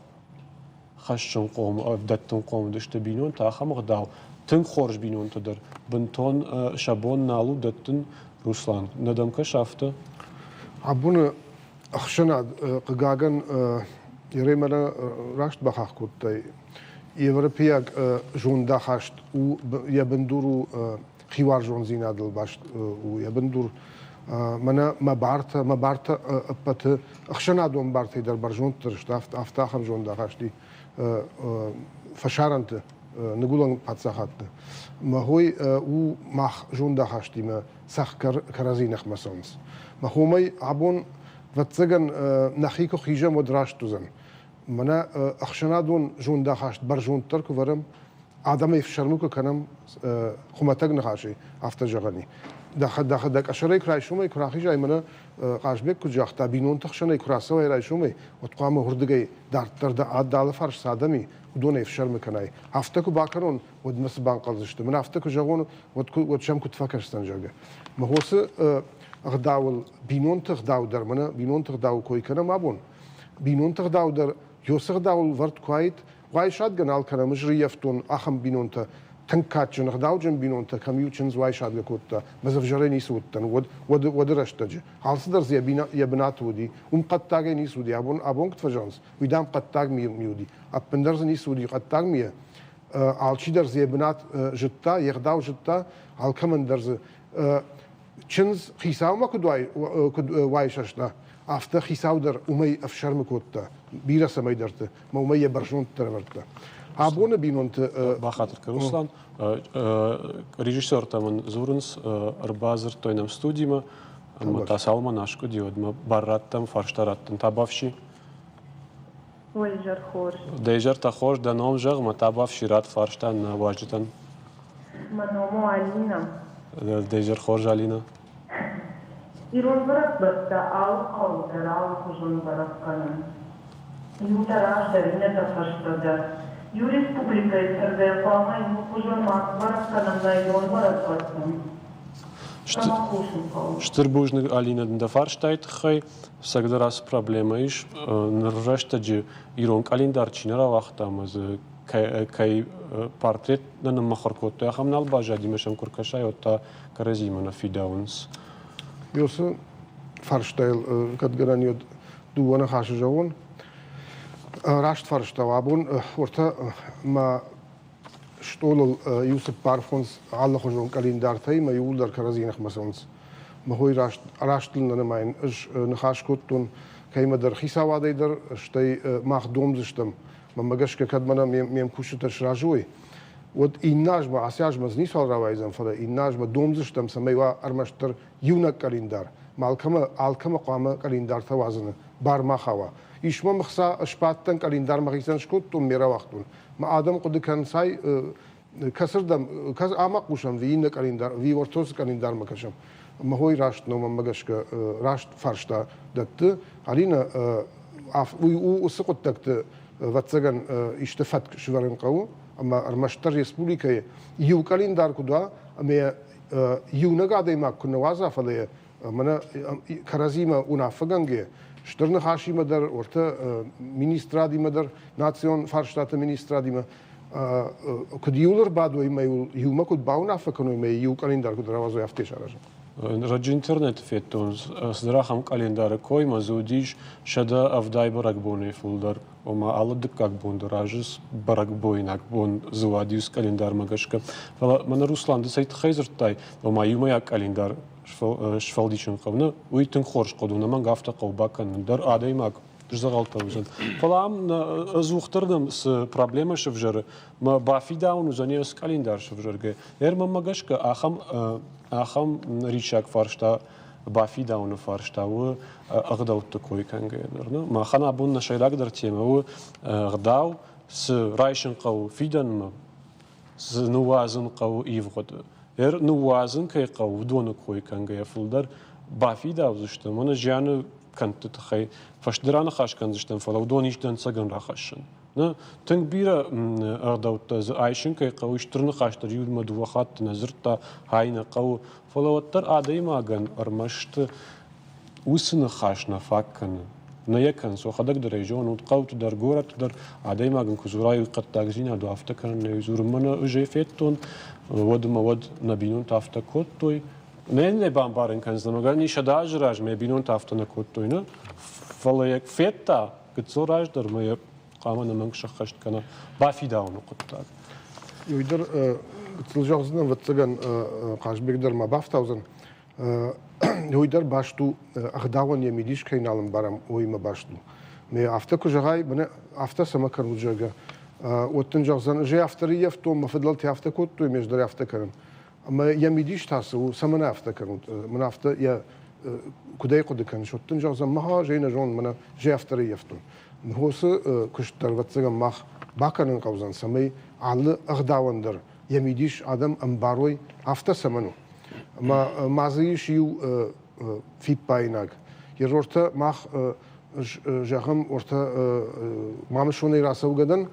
хӕссынхъом, дӕттынхъом уыдысты бинонтӕ, ахӕм ӕгъдау тынг хорз бинонтӕ дӕр бынтон сӕ бон нал у дӕттын, Руслан, нӕ дӕм кӕсы афтӕ? Абоны ӕхсӕнад, хъыгагӕн, Еремӕ раст бахахх кодтай, европейаг зондахаст у, йӕ бындур у. хиуарзондзинадыл баст у йӕ бындур. Мӕнӕ мӕ бартӕ, мӕ бартӕ ӕппӕты ӕхсӕнадон бартӕй дӕр бӕрзонддӕр сты, афтӕ ахӕм зондахаст и фӕсарӕнты, ныгуылӕн паддзахадты. Мӕ хой у мах зондахастимӕ цӕхгӕр кӕрӕдзи ныхмӕ цӕуынц. Мӕ хомӕй абон, ӕвӕццӕгӕн, нӕхи куы хизӕм, уӕд раст уыдзӕн. Мӕнӕ ӕхсӕнадон зондахаст бӕрзонддӕр куы вӕрӕм, адӕмӕй ӕфсӕрмы куы кӕнӕм, хуымӕтӕг ныхасӕй афтӕ зӕгъӕн и. Дӕхӕдӕг къӕсӕрӕй куы райсомӕй куы рахизай, мӕнӕ Хъазбег куыд загъта, бинонты хсӕнӕй куы рацӕуай райсомӕй, уӕд хъуамӕ уырдыгӕй дарддӕр дӕ алыфарс цы адӕм и, уыдонӕй ӕфсӕрмы кӕнай. Афтӕ куы бакӕнон, уӕд мӕ цы банхъӕлдзысты? Мӕн афтӕ куы зӕгъон, уӕд, уӕд сӕм куыд фӕкӕсдзӕн, зӕгъгӕ. Мӕ хосы ӕгъдауыл бинонты ӕгъдау дӕр, мӕнӕ бинонты ӕгъдауы кой кӕнӕм абон, бинонты ӕгъдау дӕр Ёсы ӕгъдауыл вӕрд куы уаид, уайсадгӕ нал кӕнӕм, ӕз рыййӕфтон ахӕм бинонтӕ, тынг кадджын, ӕгъдауджын бинонтӕ, кӕм-иу чындз уайсадгӕ кодта, мӕ дзы ӕвзӕрӕй ницы уыдтӕн, уӕд, уӕд, уӕды рӕстӕджы. Алцыдӕр дзы йӕ бынаты уыди, уым хъӕддагӕй ницы уыди, абон, абон куыд фӕзӕгъынц, уый, дам, хъӕддаг ми уыди. Ӕппындӕр дзы ницы уыди хъӕддаг мийӕ. Алчидӕр дзы йӕ бынат зыдта, йе гъдау зыдта, алкӕмӕн дӕр дзы чындз хицаумӕ куыд, уай, куыд уайсӕста, афтӕ хицау дӕр уымӕй ӕфсӕрмы кодта бирӕ цӕмӕйдӕрты, ӕмӕ уымӕй йӕ бӕрзонддӕр ӕвӕрдта. Абоны бинонты... Бахатыр кӕн, Руслан. Режиссертӕ мын дзурынц, ӕрбадзырдтой нӕм студимӕ, ӕмӕ та цалынмӕ аскъуыди, уӕдмӕ бар раттӕм, фарста раттын. Табафси. Уӕ изӕр хорз. Дӕ изӕртӕ хорз, дӕ ном зӕгъ, мӕ табафси ратт фарста нӕ уазджытӕн. Мӕ ном у Алина. Дӕ изӕр хорз, Алина. Ирон бӕрӕгбӕттӕ алы хъӕуы дӕр алыхуызон бӕрӕг кӕнынц. Иутӕ раздӕр, иннӕтӕ фӕстӕдӕр. Иу республикӕйы цӕргӕйӕ хъуамӕ иухуызон ма бӕрӕг кӕнӕм нӕ ирон бӕрӕгбӕттӕ. Цӕмӕ хъусын хъӕуы? Стыр бузныг, Алина, дын дӕ фарстайы тыххӕй. Цӕгдӕр ацы проблемӕ ис. Ныр рӕстӕджы ирон къӕлиндар чи нӕ рауагъта ӕмӕ дзы кӕй портрет нӕ ныммыхуыр кодтой, ахӕм нал баззади ӕмӕ сӕм куы ркӕсай, уӕд та кӕрӕдзимӕ нӕ фидауынц. Уыцы фарстайыл кӕд гӕнӕн уӕд дыууӕ ныхасы зӕгъон. Раст фарста у. Абон уӕртӕ мӕ стъолыл иу цыппар-фондз алыхуызон къӕлиндартӕй мӕ иууылдӕр кӕрӕдзийы ныхмӕ цӕуынц. Мӕ хой раст, растыл нӕ нымайын. Ӕз ныхас кодтон кӕимӕдӕр хицауадӕй дӕр, стӕй мах домдзыстӕм. Мӕнмӕ гӕсгӕ, кӕд мӕнӕ ме мкусджытӕ сразы уой, уӕд иннӕ азмӕ, ацы азмӕ дзы ницуал рауайдзӕн, фӕлӕ иннӕ азмӕ домдзыстӕм, цӕмӕй уа ӕрмӕстдӕр иунӕг къӕлиндар. Ма алкӕмӕ, алкӕмӕ хъуамӕ къӕлиндартӕ уадзыны бар ма хауа. Ис мӕм ӕхца, сбадтӕн къӕлиндар мӕхицӕн скодтон, ме рауагътон. Мӕ адӕм хъуыды кӕнынц, ай кӕцырдӕм, ӕмӕ хъусӕм, ви иннӕ къӕлиндар, ви ортосы къӕлиндармӕ кӕсӕм. Мӕ хой раст нӕу, мӕнмӕ гӕсгӕ раст фарста дӕтты. Алина, уый у уыцы хъуыддӕгты, ӕвӕццӕгӕн, исты фӕтк сывӕрын хъӕуы, ӕмӕ ӕрмӕстдӕр республикӕйы иу къӕлиндар куыд уа, ӕмӕ иунӕг адӕймаг куы нӕ уадза, фӕлӕ йӕ мӕнӕ кӕрӕдзимӕ уынаффӕгӕнгӕ, стыр ныхасимӕ дӕр, уӕртӕ министрадимӕ дӕр, национ фарстаты министрадимӕ, куыд иуыл ӕрбадой ӕмӕ иумӕ куыд бауынаффӕ кӕной ӕмӕ иу къӕлиндар куыд рауадзой, афтӕ саразын. Раджы интернеты федтон цыдӕр ахӕм къӕлиндары кой, ӕмӕ дзы уыдис 170 бӕрӕгбонӕй фылдӕр. Ома алы дыккаг бон дӕр азы бӕрӕгбойнаг бон дзы уадис къӕлиндармӕ гӕсгӕ. Фӕлӕ мӕнӕ Руслан, ды цӕй тыххӕй дзырдтай, ома иумӕйаг къӕлиндар сфӕлдисын хъӕуы, уый тынг хорз хъуыды у, ӕнӕмӕнг афтӕ хъӕуы бакӕнын дӕр адӕймаг сдзӕгъӕлтӕ уыдзӕн. Фӕлӕ ам ӕдзухдӕр нӕм цы проблемӕ сывзӕры, мӕ бафидауын уыдзӕни ӕз къӕлиндар сывзӕргӕ. Мӕнмӕ гӕсгӕ ахӕм ахӕм риссаг фарста бафидауыны фарста у ӕгъдӕутты кой кӕнгӕйӕ дӕр. Махӕн абон нӕ сӕйрагдӕр темӕ у ӕгъдау, цы райсын хъӕуы фидӕнмӕ, цы ныууадзын хъӕуы ивгъуыды. Ныууадзын кӕй хъӕуы, уыдоны кой кӕнгӕйӕ фылдӕр бафидаудзыстӕм, ӕмӕ зианы кӕндты тыххӕй фӕстӕдӕр аныхас кӕндзыстӕм, фӕлӕ уыдон ис дӕнцӕгӕн рахӕссын. Тынг бирӕ ӕгъдӕуттӕ дзы айсын кӕй хъӕуы, стыр ныхас дӕр иумӕ дыууӕ хатты нӕ дзырдта, хай нӕ хъӕуы, фӕлӕ уӕддӕр адӕймагӕн ӕрмӕст уыцы ныхас нӕ фаг кӕны. Нӕ йӕ кӕнынц, уӕхӕдӕг дӕр ӕй зонут, хъӕуты дӕр, горӕтты дӕр адӕймагӕн куы дзурай, уый хъӕддагдзинад у, афтӕ кӕнын нӕ дзурын. Мӕнӕ ӕз ӕй федтон, уӕд ӕмӕ уӕд нӕ бинонтӕ афтӕ кодтой. Нӕ нӕ бамбарын кӕндзынӕн, мӕгӕр 100 азы размӕ бинонтӕ афтӕ нӕ кодтой, нӕ? Фӕлӕ йӕ федта, гыццыл раздӕр мӕ йӕ хъуамӕ ӕнӕмӕнг сӕххӕст кӕна бафидауыны хъуыддаг. Уый дӕр Гыццыл зӕгъдзынӕн, ӕвӕццӕгӕн, Хъазбег дӕр ма бафтаудзӕн. Уый дӕр баст у, ӕгъдауӕн йӕ мидис кӕй нал ӕмбарӕм, уыимӕ баст у. Ме афтӕ куы зӕгъай, мӕнӕ афтӕ цӕмӕ кӕнут, зӕгъгӕ, уӕд дын зӕгъдзӕн, ӕз афтӕ рыййӕфтон, мӕ фыдӕлтӕ афтӕ кодтой, ме ӕз дӕр афтӕ кӕнын. Ӕмӕ йӕ мидис та цы у, цӕмӕн афтӕ кӕнут? Мӕн афтӕ йӕ куыдӕй хъуыды кӕныс, уӕд дын зӕгъдзӕн, мӕ зӕй нӕ зонын, мӕнӕ зӕй афтӕ рыййӕфтон. Ныхосы куыст дӕр, ӕвӕццӕгӕн, мах бакӕнын хъӕудзӕн, цӕмӕй алы ӕгъдауӕн дӕр йӕ мидис адӕм ӕмбарой, афтӕ цӕмӕн у. Ӕмӕ ма дзы ис иу фиппаинаг. Ерортӕ мах зӕгъӕм, ортӕ Мамысонӕй рацӕугӕ дӕн,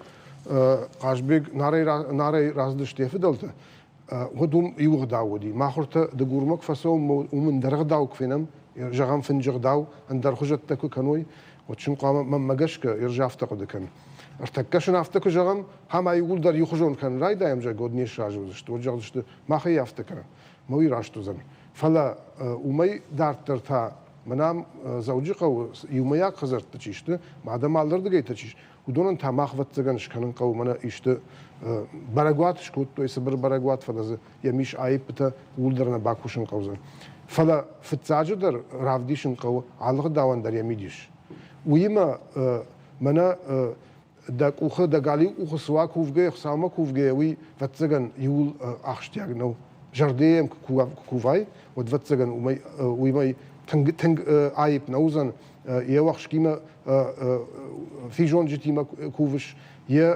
Хъазбег Нарӕй рацыдысты йӕ фыдӕлтӕ, уӕд уым иу ӕгъдау уыди. Махуыртӕ Дыгурмӕ куы фӕцӕуӕм, уым ӕндӕр ӕгъдау куы фенӕм, зӕгъӕм, фынджы ӕгъдау, ӕндӕр хуызӕттӕ куы кӕной, уӕд сын хъуамӕ, мӕнмӕ гӕсгӕ, ӕз афтӕ хъуыды кӕнын. Ӕртӕккӕ сын афтӕ куы зӕгъӕм, ӕмӕ иууылдӕр иухуызон кӕнын райдайӕм, зӕгъгӕ, уӕд не сразы уыдзысты, уӕд зӕгъдзысты, мах ӕй афтӕ кӕнӕм. Мӕ уый раст уыдзӕн. Фӕлӕ уымӕй дарддӕр та мӕнӕ ам Дзӕуджыхъӕуы иумӕйаг хӕдзӕртты чи сты, адӕм алырдыгӕй чи сты, уыдонӕн та мах ӕвӕццӕгӕн скӕнын хъӕуы мӕнӕ исты бӕрӕгуат скодтой, цыбыр бӕрӕгуат, фӕлӕ дзы йӕм ис аиппытӕ, ууыл дӕр нӕ бакусын хъӕудзӕн. Фӕлӕ фыццаджыдӕр равдисын хъӕуы алы гъдауӕн дӕр йӕ мидис. Уыимӕ мӕнӕ дӕ къухы, дӕ галиу къухы цы уа кувгӕйӕ, Хуыцаумӕ кувгӕйӕ, уый, ӕвӕццӕгӕн, иууыл ахсджиаг нӕу. Зӕрдӕйӕ йӕм куы кувай, уӕд, ӕвӕццӕгӕн, уымӕй, уымӕй тынг, тынг аипп нӕ уыдзӕн. Йе уӕхскимӕ физонджытимӕ кувыс, йӕ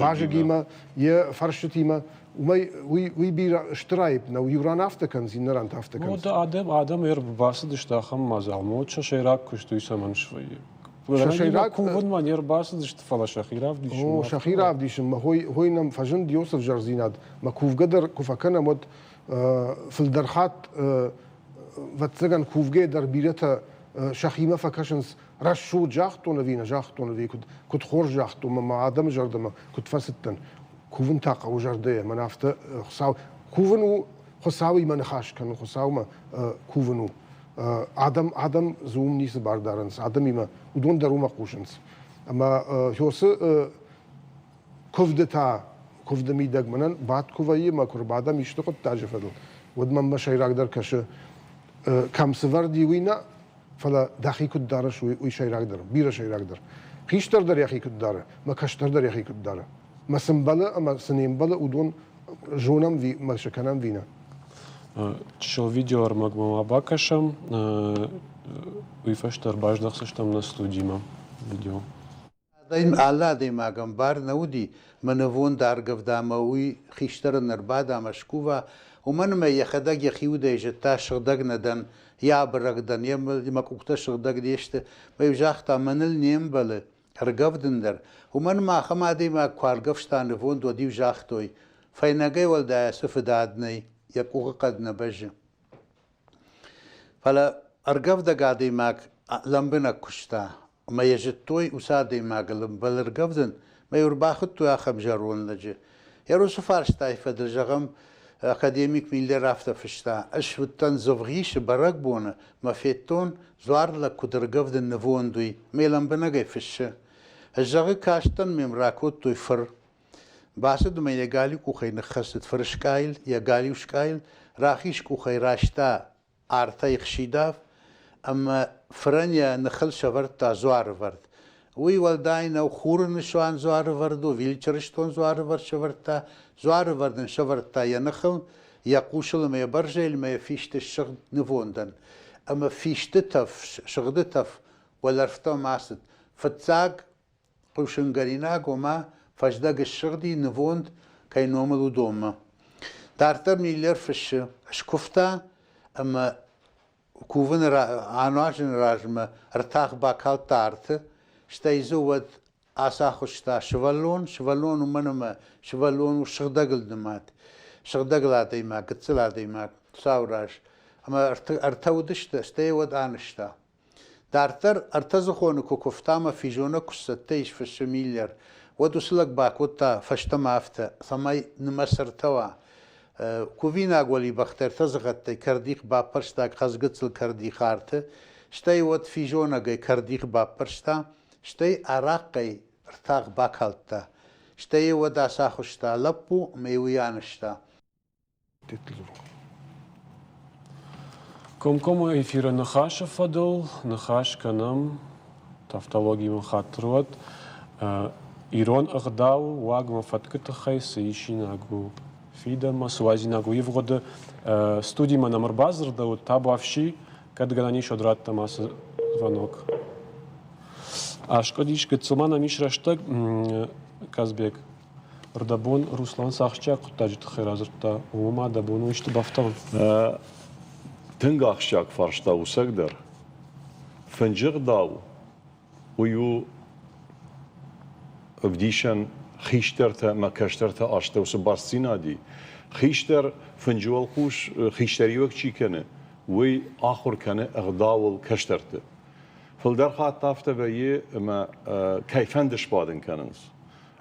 базыгимӕ, йӕ фӕрстытимӕ, уымӕй уый, уый бирӕ стыр аипп нӕу. Иу ран афтӕ кӕнынц, иннӕ ран та афтӕ кӕнынц. Адӕм, адӕм ӕрбацыдысты ахӕм мадзалмӕ, уӕд сӕ сӕйраг куыст уый цӕмӕн свӕййы? Сӕ сӕйраг кувынмӕ не рбацыдысты, фӕлӕ сӕхи равдисынмӕ. О, сӕхи равдисынмӕ. Хой, хой нӕм фӕзынд Иосиф ӕвзӕрдзинад. Мӕ кувгӕ дӕр куы фӕкӕнӕм, уӕд фылдӕр хатт ӕвӕццӕгӕн, кувгӕ дӕр бирӕтӕ сӕхимӕ фӕкӕсынц, рӕсугъд загътон ӕви нӕ загътон, ӕви куыд, куыд хорз загътон, мӕ адӕмы зӕрдӕмӕ куыд фӕцыдтӕн. Кувын та хъӕуы зӕрдӕйӕ, мӕн афтӕ Хуыцау. Кувын у Хуыцауимӕ ныхас кӕнын, Хуыцаумӕ кувын у. Адӕм, адӕм дзы уым ницы бар дарынц, адӕмимӕ уыдон дӕр уымӕ хъусынц. Ӕмӕ Хёсы куывды та, куывды мидӕг мӕнӕн бадт куы вӕййы мӕ куы рбадӕм исты хъуыддаджы фӕдыл, уӕд мӕм мӕ сӕйрагдӕр кӕсы, кӕм цы вӕрд и, уый нӕ, фӕлӕ дӕхи куыд дарыс, уый сӕйрагдӕр, бирӕ сӕйрагдӕр. Хистӕр дӕр йӕхи куыд дары, мӕ кӕстӕр дӕр йӕхи куыд дары. Мӕ цы мбӕлы ӕмӕ цы не мбӕлы, уыдон зонӕм мӕ цы кӕнӕм ви нӕ. Чысыл видеоӕрмӕгмӕ ма бакӕсӕм, уый фӕстӕ ӕрбаздӕхдзыстӕм нӕ студимӕ. Видео. Адӕм алы адӕймагӕн бар нӕ уыди, мӕ нывонд аргӕвда ӕмӕ уый хистӕрӕн ӕрбада ӕмӕ скува, уымӕн ӕмӕ йӕхӕдӕг йӕхи удӕй зыдта, сыгъдӕг нӕ дӕн, йӕ абырӕг дӕн, йӕ мӕ къухтӕ сыгъдӕг не сты. Мӕ-иу загъта, мӕныл не мбӕлы ӕргӕвдын дӕр, уымӕн ӕмӕ ахӕм адӕймаг куы аргӕвста нывонд, уӕд-иу загътой, фӕйнӕгӕй уӕлдай ацы фыдад нӕй, йӕ къухы хъӕд нӕ бӕззы. Фӕлӕ ӕргӕвдӕг адӕймаг лӕмбынӕг куыста, ӕмӕ йӕ зыдтой, уыцы адӕймагыл ӕмбӕлы ӕргӕвдын, ӕмӕ йӕ ӕрбахуыдтой ахӕм зӕронд лӕджы. Йӕ уыцы фарстайы фӕдыл, зӕгъӕм, академик Миллер афтӕ фыста: «Ӕз уыдтӕн Дзывгъисы бӕрӕгбоны, мӕ федтон, дзуарлӕг куыд ӕргӕвдын нывонд, уый, ме лӕмбынӕгӕй фыссы. Ӕз, зӕгъы, кастӕн мӕм ракодтой фыр. Бацыд ӕмӕ йӕ галиу къухӕй ныххӕцыд фырыскъайыл, йӕ галиу скъайыл, рахиз къухӕй райста артӕй хсидав ӕмӕ фырӕн йӕ ныхыл сӕвӕрдта дзуарывӕрд. Уый уӕлдай нӕу хуры нысан дзуарывӕрд у, чырыстон дзуарывӕрд сӕвӕрдта, дзуарывӕрд ын сӕвӕрдта йӕ ныхыл, йӕ хъусыл ӕмӕ йӕ бӕрзӕйыл ӕмӕ йӕ фисты ссыгъд нывондӕн. Ӕмӕ фисты тӕф, сыгъды тӕф уӕлӕрвтӕм ацыд. Фыццаг хъусынгӕнинаг, ома фӕздӕг ссыгъди нывонд кӕй номыл уыдонмӕ. Дарддӕр Миллер фыссы, скуывта ӕмӕ кувыны ануазыны размӕ ӕртах бакалдта арты, стӕй дзы уӕд ацахуыста сывӕллон, сывӕллон уымӕн ӕмӕ сывӕллон у сыгъдӕгыл нымад, сыгъдӕгыл адӕймаг, гыццыл адӕймаг Хуыцауы раз. Ӕмӕ ӕртӕ уыдысты, стӕй уӕд анызта. Дарддӕр ӕртӕдзыхоны куы куывта ӕмӕ физонӕг куы сцӕттӕ ис, фыссы Миллер, уӕд уыцы лӕг бакодта фӕстӕмӕ афтӕ, цӕмӕй нымӕц ӕртӕ уа. Кувинаг уӕлибӕхтӕ ӕртӕдзыгъӕдтӕй кӕрдих баппӕрста хӕрзгыццыл кӕрдих арты, стӕй уӕд физонӕгӕй кӕрдих баппӕрста, стӕй арахъхъӕй ртах бакалдта. Стӕй йӕ уӕд ацахуыста лӕппу ӕмӕ йӕ уый анызта. Комкоммӕ эфиры ныхасы фӕдыл ныхас кӕнӕм тавтологимӕ хатыр уӕд. Ирон ӕгъдау уагмӕ фӕткы тыххӕй цы исинаг у фидӕнмӕ, цы уадзинаг у ивгъуыды. Студимӕ нӕм ӕрбадзырдӕуыд табуафси, кӕд гӕнӕн ис, уӕд раттӕм ацы звонок. Аскъуыдис гыццыл ма нӕм ис рӕстӕг, Казбек. Рдӕбон Руслан цы ахсджиаг хъуыддаджы тыххӕй радзырдта, уымӕ ма дӕ бон у исты бафтауын? Тынг ахсджиаг фарста у цӕгдӕр. Фынджы гъдау уый у ӕвдисӕн хистӕртӕ ӕмӕ кӕстӕрты астӕу цы бастдзинад и. Хистӕр фынджы уӕлхъус хистӕриуӕг чи кӕны, уый ахуыр кӕны ӕгъдауыл кӕстӕрты. Фылдӕр хатт афтӕ вӕййы, ӕмӕ кӕй фӕнды сбадын кӕнынц.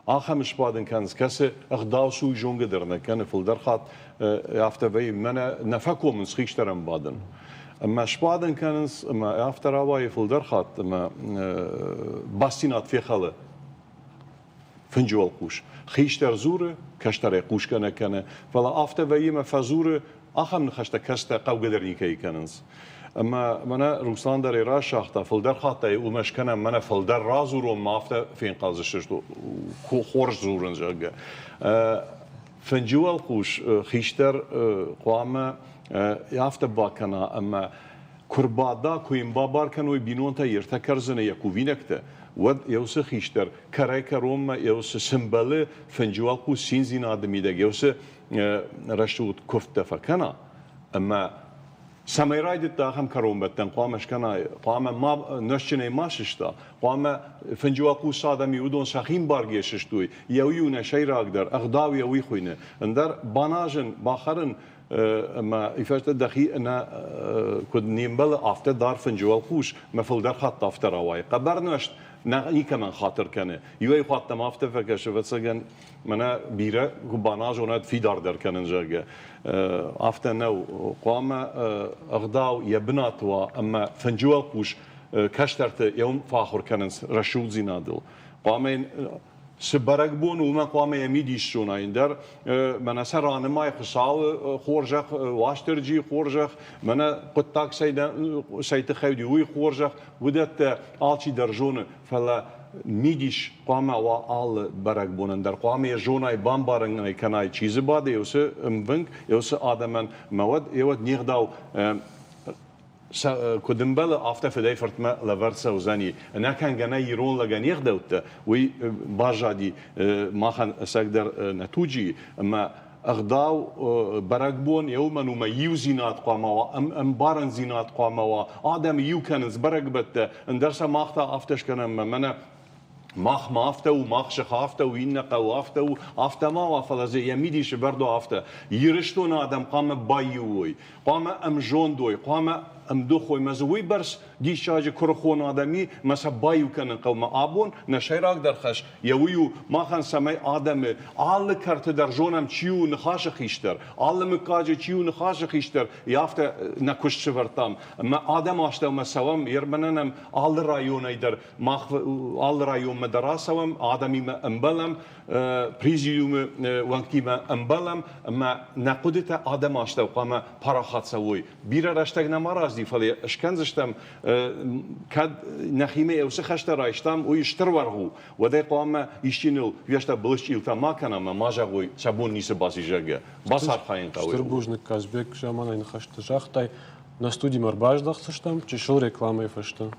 Ахӕм сбадын кӕнынц, кӕцы ӕгъдау цы, уый зонгӕ дӕр нӕ кӕны. Фылдӕр хатт афтӕ вӕййы, мӕнӕ нӕ фӕкомынц хистӕрӕн бадын. Ӕмӕ сбадын кӕнынц, ӕмӕ афтӕ рауайы фылдӕр хатт, ӕмӕ бастдзинад фехӕлы фынджы уӕлхъус. Хистӕр дзуры, кӕстӕрӕй хъусгӕ нӕ кӕны, фӕлӕ афтӕ вӕййы ӕмӕ фӕдзуры Ахӕм ныхӕстӕ кӕстӕ хъӕугӕ дӕр никӕй кӕнынц. Ӕмӕ мӕнӕ Руслан дӕр ӕй расагъта, фылдӕр хатт ӕй уымӕ скӕнӕм, мӕнӕ фылдӕр радзурон, ма афтӕ фенхъӕлдзысты, хорз дзурын, зӕгъгӕ. Фынджы уӕлхъус хистӕр хъуамӕ афтӕ бакӕна, ӕмӕ куы рбада, куы йын бабар кӕной бинонтӕ йе ртӕ кӕрдзыны йӕ кувинӕгтӕ, уӕд йӕ уыцы хистӕр кӕрӕй-кӕронмӕ йӕ уыцы цы мбӕлы фынджы уӕлхъус циндзинады мидӕг, йӕ уыцы рӕсугъд куывдтӕ фӕкӕна ӕмӕ цӕмӕй райдыдта ахӕм кӕронбӕттӕн хъуамӕ скӕна, хъуамӕ ма нозтджынӕй ма сыста, хъуамӕ фынджы уӕлхъус адӕм уыдон сӕхи мбаргӕ сыстой, йӕ уый у нӕ сӕйрагдӕр, ӕгъдау йӕ уый хуыйны. Ӕндӕр баназын, бахӕрын ӕмӕ фӕстӕ дӕхи ӕнӕ куыд не мбӕлы, афтӕ дар фынджы уӕлхъус, мӕ фылдӕр хатт афтӕ рауайы. Хъӕбӕр нуӕзт нӕ никӕмӕн хатыр кӕны. Иуӕй хатт ӕм афтӕ фӕкӕсы, ӕвӕццӕгӕн, мӕнӕ бирӕ куы баназон, уӕд фидардӕр кӕнын, зӕгъгӕ. Афтӕ нӕу. Хъуамӕ ӕгъдау йӕ бынаты уа ӕмӕ фынджы уӕлхъус кӕстӕрты йӕ уым фӕахуыр кӕнынц рӕсугъддзинадыл. Хъуамӕ йын цы бӕрӕгбон у, уымӕн хъуамӕ йӕ мидис зона ӕндӕр мӕнӕ сӕ ранымай Хуыцауы хорзӕх, Уастырджийы хорзӕх, мӕнӕ хъуыддаг цӕй тыххӕй уыди, уый хорзӕх, уыдӕттӕ алчидӕр зоны, фӕлӕ мидис хъуамӕ уа алы бӕрӕгбонӕн дӕр, хъуамӕ йӕ зонай, бамбарын ӕй кӕнай, чи дзы бады, уыцы ӕмвынг, уыцы адӕмӕн, ӕмӕ уӕд, уӕд не гъдау куыд ӕмбӕлы, афтӕ фыдӕй-фыртмӕ лӕвӕрд цӕудзӕни. Ӕнӕкӕнгӕ нӕ ирон лӕгӕн не гъдӕуттӕ, уый баззади махӕн ӕцӕгдӕр нӕ туджы, ӕмӕ ӕгъдау бӕрӕгбон йӕ уымӕн уымӕ иудзинад хъуамӕ уа, ӕмбарындзинад хъуамӕ уа. Адӕм иу кӕнынц бӕрӕгбӕттӕ, ӕндӕр сӕ мах та афтӕ скӕнӕм, мӕнӕ мах ма афтӕ у, мах сых афтӕ у, иннӕ хъӕу афтӕ у, афтӕ ма уа, фӕлӕ дзы йӕ мидисы бӕрд уа афтӕ. Ирыстоны адӕм хъуамӕ баиу уой, хъуамӕ ӕмзонд уой, хъуамӕ ӕмдых уой, мӕ дзы уыйбӕрц диссаджы куырыхон адӕм и, мӕ сӕ баиу кӕнын хъӕуы. Мӕ абон нӕ сӕйрагдӕр хӕс йӕ уый у, махӕн цӕмӕй адӕмы алы кӕрты дӕр зонӕм, чи у ныхасы хистӕр, алы мыггаджы чи у ныхасы хистӕр, йӕ афтӕ нӕ куыст сӕвӕрдтам. Ӕмӕ адӕм астӕумӕ цӕуӕм, ермӕнӕн ӕм алы районӕй дӕр мах алы районмӕ дӕр ацӕуӕм, адӕмимӕ ӕмбӕлӕм, президиумы уӕнгтимӕ ӕмбӕлӕм ӕмӕ нӕ хъуыдытӕ адӕмы астӕу хъуамӕ парахат цӕуой. Бирӕ рӕстӕг нӕма разди, фӕлӕ скӕндзыстӕм, кӕд нӕхимӕ уыцы хӕстӕ райстам, уый стыр уаргъ у, уӕд ӕй хъуамӕ исчи ныл уӕстӕ былысчъилтӕ ма кӕна ӕмӕ ма зӕгъой, сӕ бон ницы баци, зӕгъгӕ. Бацархайын хъӕуы. Стыр бузныг, Казбек, заманайы ныхӕстӕ загътай. Нӕ студимӕ ӕрбаздӕхдзыстӕм чысыл рекламӕйы фӕстӕ.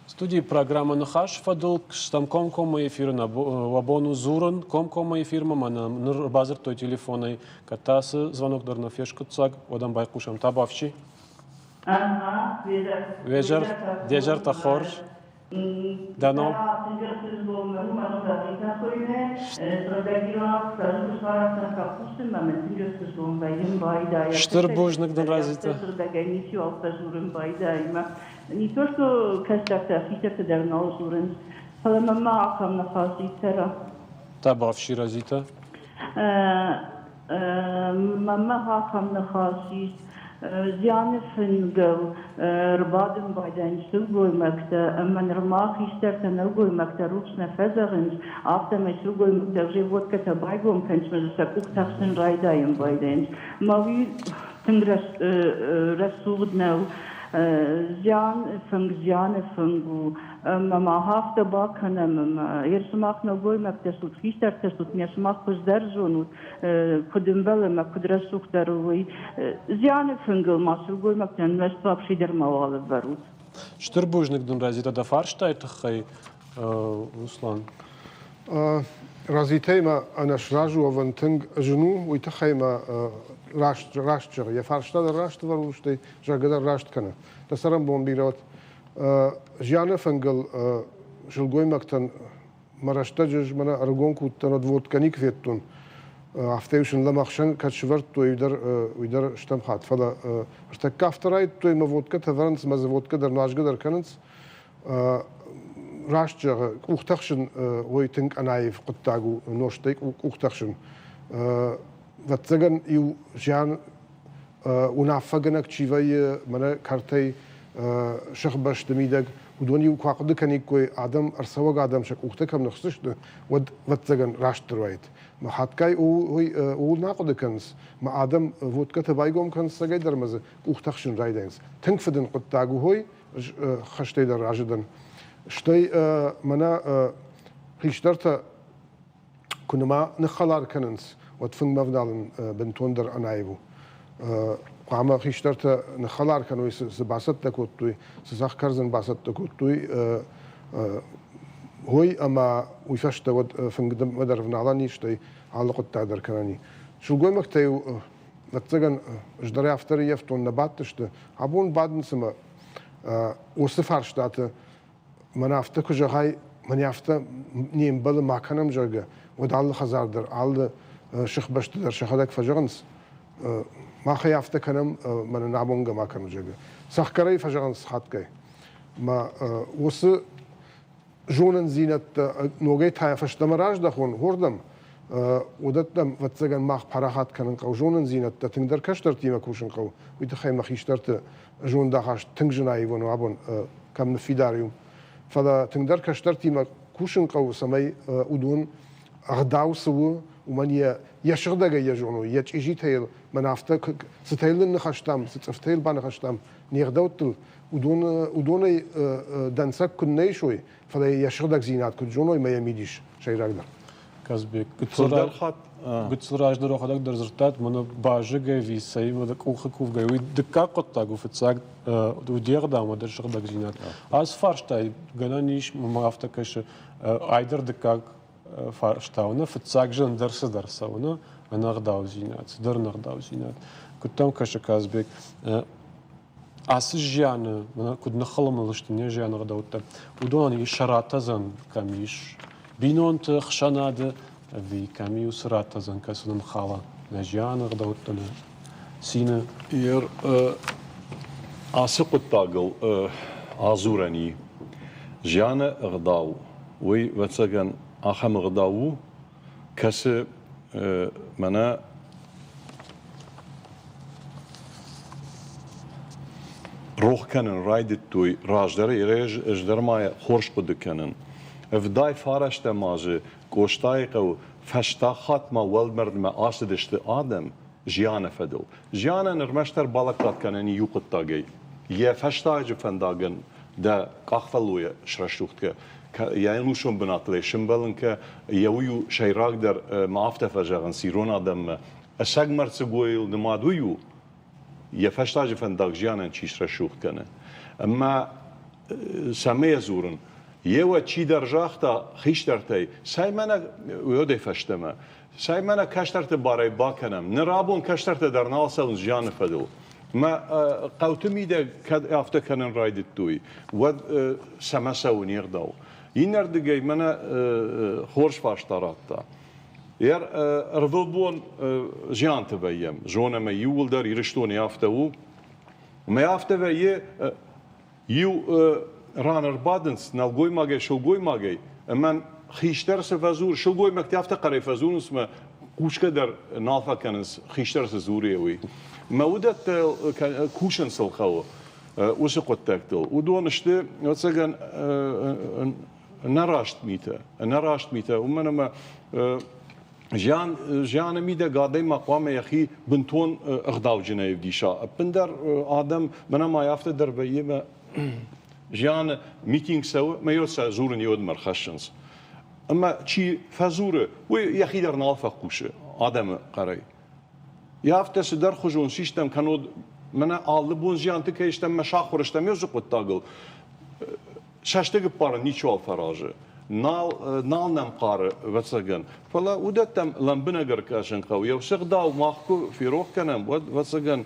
Студийы программӕ Ныхас фӕдыл стӕм комкоммӕ эфиры нӕ уӕ бон у дзурын. Комкоммӕ эфирмӕ мӕнӕ ныр ӕрбадзырдтой телефонӕй. Кӕд та ацы звонок дӕр нӕ фескъуыддзаг, уӕд ӕм байхъусӕм. Табуафси. Везӕр, дезӕртӕ хорз. Дӕ ном? Стыр бузныг дын, Разита. Не то что кӕстӕртӕ, хистӕртӕ дӕр нал дзурынц, фӕлӕ мӕнмӕ ахӕм ныхас и цӕра. Табуафси, Разита. Мӕнмӕ ахӕм ныхас ис. Зианы фынгыл ӕрбадын байдайынц сылгоймӕгтӕ ӕмӕ нырма хистӕртӕ нӕлгоймӕгтӕ рухс нӕ фӕзӕгъынц, афтӕмӕй сылгоймӕгтӕ гъе водкӕтӕ байгом кӕнынц ӕмӕ дзы сӕ къухтӕ ӕхсын райдайын байдайынц. Ӕмӕ уый тынг рӕсугъд нӕу. Зиан фынг зианы фынг у. Ӕмӕ мах афтӕ бакӕнӕм, ӕмӕ ер сымах нӕлгоймӕгтӕ стут, хистӕртӕ стут, ме сымах хуыздӕр зонут, куыд ӕмбӕлы ӕмӕ куыд рӕсугъддӕр у, уый. Зианы фынгыл ма сылгоймӕгтӕн нуӕзт вообще дӕр мауал ӕвӕрут. Стыр бузныг дын, Разита, дӕ фарстайы тыххӕй, Руслан. Разитӕй мӕ ӕнӕсразы уӕвӕн тынг зын у, уый тыххӕй мӕ раст, раст зӕгъы. Йӕ фарста дӕр раст ӕвӕры, стӕй зӕгъгӕ дӕр раст кӕны. Дӕ цӕрӕнбон бирӕ уӕд. Зианы фынгыл сылгоймӕгтӕн мӕ рӕстӕджы ӕз мӕнӕ ӕрыгон куы уыдтӕн, уӕд водкӕ никуы федтон. Афтӕ-иу сын лӕмӕхсӕн кӕд сывӕрдтой, уый дӕр, уый дӕр стӕм хатт. Фӕлӕ ӕртӕккӕ афтӕ райдыдтой, мӕ водкӕтӕ вӕрынц, мӕ дзы водкӕ дӕр нуазгӕ дӕр кӕнынц. Раст зӕгъы, къухтӕ хсын уый тынг ӕнаив хъуыддаг у, нозтӕй къухтӕ хсын. Ӕвӕццӕгӕн, иу зиан уынаффӕгӕнӕг чи вӕййы, мӕнӕ кӕртӕй сыхбӕсты мидӕг, уыдон-иу куы ахъуыды кӕниккой, адӕм, ӕрцӕуӕг адӕм сӕ къухтӕ кӕм ныхсдзысты, уӕд, ӕвӕццӕгӕн, растдӕр уаид. Мӕ хатгай ууыл нӕ ахъуыды кӕнынц, мӕ адӕм водкӕтӕ байгом кӕнынц цӕгӕйдӕр ӕмӕ дзы къухтӕ хсын райдайынц. Тынг фыдын хъуыддаг у хой, хӕстӕй дӕр разы дӕн. Стӕй мӕнӕ хистӕртӕ куы нӕма ныххӕлар кӕнынц, уӕд фынгмӕ ӕвналын бынтондӕр ӕнаив у. Хъуамӕ хистӕртӕ ныххӕлар кӕной, цы бацӕттӕ кодтой, цы цӕхх кӕрдзын бацӕттӕ кодтой, уый ӕмӕ уый фӕстӕ уӕд фынгмӕ дӕр ӕвналӕн ис, стӕй алы хъуыддаг дӕр кӕнӕн и. Сылгоймӕгтӕ-иу, ӕвӕццӕгӕн, ӕз дӕр афтӕ ӕрыййӕфтон, нӕ бадтысты. Абон бадынц ӕмӕ уыцы фарстаты мӕн афтӕ куы зӕгъай, мӕн афтӕ не мбӕлы ма кӕнӕм, зӕгъгӕ, уӕд алы хӕдзар дӕр, алы сыхбӕсты дӕр сӕхӕдӕг фӕзӕгъынц, мах ӕй афтӕ кӕнӕм, мӕнӕн амонгӕ ма кӕнут, зӕгъгӕ. Цӕхгӕрӕй фӕзӕгъынц хатгай. Мӕ уыцы зонындзинӕдтӕ ногӕй та фӕстӕмӕ раздӕхон уырдӕм, уыдӕттӕм, ӕвӕццӕгӕн, мах парахат кӕнын хъӕуы зонындзинӕдтӕ, тынгдӕр кӕстӕртимӕ кусын хъӕуы, уый тыххӕй мӕ хистӕрты зондахаст тынг зын аивон у абон, кӕм ныффидар и. Фӕлӕ тынгдӕр кӕстӕртимӕ кусын хъӕуы, цӕмӕй уыдон ӕгъдау цы у, уымӕн йӕ йӕ сыгъдӕгӕй йӕ зоной, йӕ чъизитӕ йыл, мӕн афтӕ цытӕ йыл ныхӕстам, цы цъыфтӕ йыл баныхӕстам не гъдӕуттыл, уыдон, уыдонӕй дӕнцӕг куыд нӕ исой, фӕлӕ йӕ сыгъдӕгдзинад куыд зоной мӕ йӕ мидис сӕйрагдӕр. Казбек, гыццыл хатт гыццыл раздӕр ӕхӕдӕг дӕр дзырдтат, мӕнӕ базыгӕй ӕви цӕимӕ къухы кувгӕй, уый дыккаг хъуыддаг у, фыццаг у де гъдау ӕмӕ дӕ сыгъдӕгдзинад. Ацы фарстай гӕнӕн ис, мӕ афтӕ кӕсы, айдӕр дыккаг фарста у, нӕ фыццаг зындӕр цыдӕр цӕуы, нӕ ӕнӕгъдаудзинад, цыдӕр ӕнӕгъдаудзинад. Куыд дӕм кӕсы, Казбек, ацы зианы куыд ныххылымыл сты не зианы ӕгъдӕуттӕ, уыдонӕн ис сӕ ратӕдзӕн кӕм ис бинонты хсӕнады ӕви кӕм и уыцы ратӕдзӕн, кӕцы нын хала нӕ зианы ӕгъдӕуттӕ, нӕ цины. Ер ацы хъуыддагыл адзурӕн и. Зианы ӕгъдау, уый, ӕвӕццӕгӕн, ахӕм ӕгъдау у, кӕцы мӕнӕ рох кӕнын райдыдтой раздӕр ӕз дӕр ма хорз хъуыды кӕнын. Ӕвдай фарӕстӕм азы Къостайыхъӕуы фӕстаг хатт ма уӕлмӕрдмӕ ацыдысты адӕм зианы фӕдыл. Зианӕн ӕрмӕстдӕр балӕггад кӕнӕн иу хъуыддагӕй. Йӕ фӕстаджы фӕндагӕн дӕ къахфӕллойӕ срӕсугъд кӕ, йӕ ӕнусон бынатыл ӕй сымбӕлын кӕ, йӕ уый у сӕйрагдӕр, ма афтӕ фӕзӕгъынц ирон адӕммӕ. Ӕцӕг мӕрддзыгойыл нымад уый у, йӕ фӕстаджы фӕндаг зианӕн чи срӕсугъд кӕны. Ӕмӕ цӕмӕй дзурын, еуӕ чидӕр загъта хистӕртӕй, цӕй мӕнӕ уӕдӕй фӕстӕмӕ, цӕй мӕнӕ кӕстӕрты барӕй бакӕнӕм. Ныр абон кӕстӕртӕ дӕр нал цӕуынц зианы фӕдыл. Мӕ хъӕуты мидӕг кӕд афтӕ кӕнын райдыдтой, уӕд цӕмӕ цӕуы не гъдау? Иннӕрдыгӕй мӕнӕ хорз фарста радта. Ӕрвылбон зианты вӕййӕм, зонӕм ӕй иууылдӕр, Ирыстоны афтӕ у. Мӕ афтӕ вӕййы, Иу ран ӕрбадынц нӕлгоймагӕй, сылгоймагӕй, ӕмӕ хистӕр цы фӕдзуры, сылгоймӕгтӕ афтӕ хъӕрӕй фӕдзурынц, мӕ. Хъусгӕ дӕр нал фӕкӕнынц, хистӕр цы дзуры, уый. Мӕ уыдӕттӕ кусын сыл хъӕуы уыцы хъуыддӕгтыл. Уыдон сты, ӕвӕццӕгӕн, ӕнӕраст митӕ. Ӕнӕраст митӕ, уымӕн ӕмӕ зиан, зианы мидӕг адӕймаг хъуамӕ йӕхи бынтон ӕгъдауджынӕй ӕвдиса. Ӕппындӕр адӕм, мӕнӕ ма афтӕ дӕр вӕййы, мӕ зианы митинг цӕуы, мӕ йод сӕ дзурын йодмӕ ӕрхӕссынц. Ӕмӕ чи фӕдзуры, уый йӕхи дӕр нал фӕхъусы адӕмы хъӕрӕй. Йӕ афтӕ цыдӕрхуызон систӕм, кӕннод мӕнӕ алы бон зианты кӕй стӕм мӕ сахуыр стӕм ӕзы хъуыддагыл, цӕстыг ӕппарын ничиуал фӕразы. Нал, нал нӕм хъары, ӕвӕццӕгӕн. Фӕлӕ уыдӕттӕм лӕмбынӕг ӕркӕсын хъӕуы. Йӕ уыцы ӕгъдау мах куы ферох кӕнӕм, уӕд, ӕвӕццӕгӕн,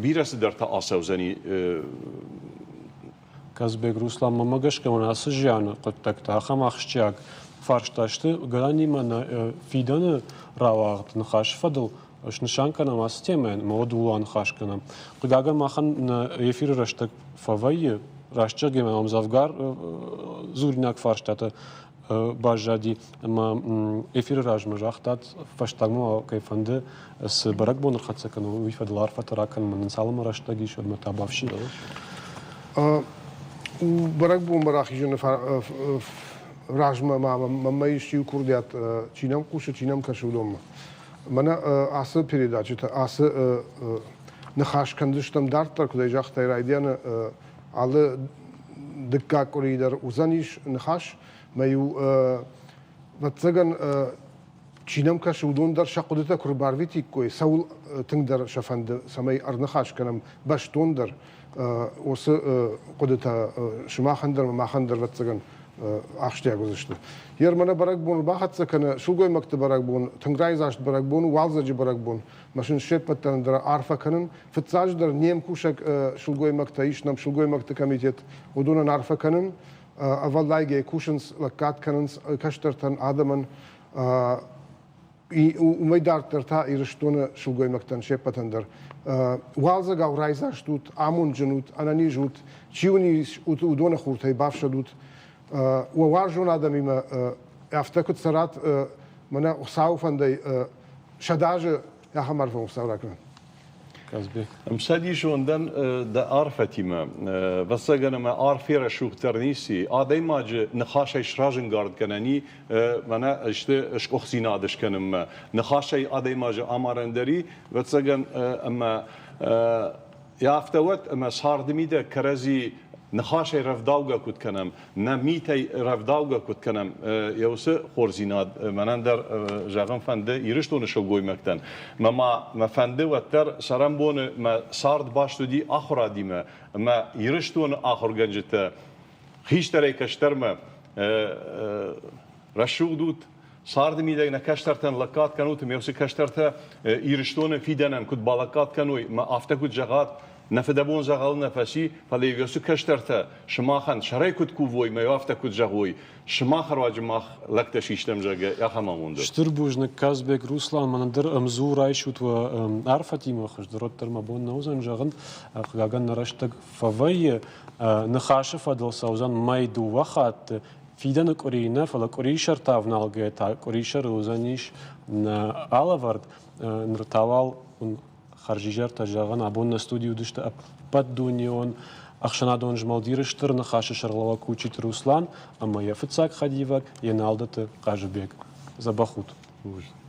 бирӕ цыдӕртӕ ацӕудзӕни. Казбек Руслан, мӕнмӕ гӕсгӕ мын ацы зианы хъуыддӕгтӕ ахӕм ахсджиаг фарста сты. Гӕнӕнимӕ нӕ фидӕны рауагъд ныхасы фӕдыл снысан кӕнӕм ацы темӕйӕн ӕмӕ уӕд ууыл аныхас кӕнӕм. Хъыгагӕн, махӕн нӕ эфиры рӕстӕг фӕвӕййы, раст зӕгъгӕ, мӕм дзӕвгар дзуринаг фарстатӕ баззади ӕмӕ эфиры размӕ загътат, фӕстагмӕ ма кӕй фӕнды цы бӕрӕгбон ӕрхӕццӕ кӕнон, уый фӕдыл арфӕтӕ ракӕнынмӕ нын цалынмӕ рӕстӕг ис, уӕдмӕ та бафсин. Бӕрӕгбонмӕ рахизыны размӕ ма мӕнмӕ ис иу курдиат, чи нӕм хъусы, чи нӕм кӕсы, уыдонмӕ. Мӕнӕ ацы передачӕтӕ, ацы ныхас кӕндзыстӕм дарддӕр, куыд ӕй загътай райдианы, алы дыккаг къуыри дӕр уыдзӕнис ныхас. Мӕ-иу, ӕвӕццӕгӕн, чи нӕм кӕсы, уыдон дӕр сӕ хъуыдытӕ куы рбарвитиккой, цӕуыл тынгдӕр сӕ фӕнды, цӕмӕй ӕрныхас кӕнӕм бӕстондӕр уыцы хъуыдытӕ сымахӕн дӕр ӕмӕ махӕн дӕр, ӕвӕццӕгӕн, ахсджиаг уыдзысты. Йе мӕнӕ бӕрӕгбон бахӕццӕ кӕны сылгоймӕгты бӕрӕгбон, тынг райдзаст бӕрӕгбон у, уалдзӕджы бӕрӕгбон. Мӕ сын се ппӕтӕн дӕр арфӕ кӕнын. Фыццаджыдӕр не мкусӕг сылгоймӕгтӕ ис нӕм сылгоймӕгты комитет, уыдонӕн арфӕ кӕнын. Ӕвӕллайгӕ кусынц, лӕггад кӕнынц кӕстӕртӕн, адӕмӕн. Уымӕй дарддӕр та Ирыстоны сылгоймӕгтӕн се ппӕтӕн дӕр. Уалдзӕгау райдзаст ут, амондджын ут, ӕнӕниз ут, чи уын ис, уыдоны хуртӕй бафсӕдут. Уӕ уарзон адӕмимӕ афтӕ куыд цӕрат, мӕнӕ Хуыцауы фӕндӕй 100 азы ахӕм арфӕ Хуыцау ракӕнӕд. Казбек. Ӕмцӕдисон дӕн дӕ арфӕтимӕ. Ӕвӕццӕгӕн ӕмӕ арфӕ рӕсугъддӕр ницы. Адӕймаджы ныхасӕй сразӕнгард кӕнӕн и, мӕнӕ сты сгуыхтдзинад скӕнынмӕ. Ныхасӕй адӕймаджы амарӕн дӕр и, ӕвӕццӕгӕн, ӕмӕ афтӕ уӕд, ӕмӕ царды мидӕг кӕрӕдзи ныхасӕй рӕвдаугӕ куыд кӕнӕм, нӕ митӕй рӕвдаугӕ куыд кӕнӕм, йӕ уыцы хорздзинад мӕнӕн дӕр зӕгъын фӕнды Ирыстоны сылгоймӕгтӕн. Мӕ ма мӕ фӕнды уӕддӕр цӕрӕнбоны мӕ цард баст уыди ахуырадимӕ ӕмӕ Ирыстоны ахуыргӕнджытӕ хистӕрӕй кӕстӕрмӕ рӕсугъд ут, царды мидӕг нӕ кӕстӕртӕн лӕггад кӕнут ӕмӕ уыцы кӕстӕртӕ Ирыстоны фидӕнӕн куыд балӕггад кӕной, ӕмӕ афтӕ куыд зӕгъат, нӕ фыдӕбон дзӕгъӕл нӕ фӕци, фӕлӕ уыцы кӕстӕртӕ сымахӕн сӕрӕй куыд кувой ӕмӕ афтӕ куыд зӕгъой, сымах руаджы мах лӕгтӕ систӕм, зӕгъгӕ, ахӕм амонд. Стыр бузныг, Казбек, Руслан, мӕнӕн дӕр ӕмдзу райсут уӕ арфӕтимӕ, хуыздӕр уӕддӕр мӕ бон нӕ уыдзӕн зӕгъын. Хъыгагӕн, нӕ рӕстӕг фӕвӕййы. Ныхасы фӕдыл цӕудзӕн мӕй дыууӕ хатты. Фидӕны къуырийы нӕ, фӕлӕ къуырисӕртӕ ӕвналгӕйӕ та къуырисӕры уыдзӕнис нӕ алӕвӕрд. Ныр та уал уын хӕрзизӕртӕ зӕгъын, абон нӕ студийы уыдысты ӕппӕтдунеон ӕхсӕнадон змӕлд Иры Стыр Ныхасы сӕргълӕууӕг Кучиты Руслан ӕмӕ йӕ фыццаг хӕдивӕг Еналдыты Хъазыбег. Дзӕбӕх ут! Бузныг.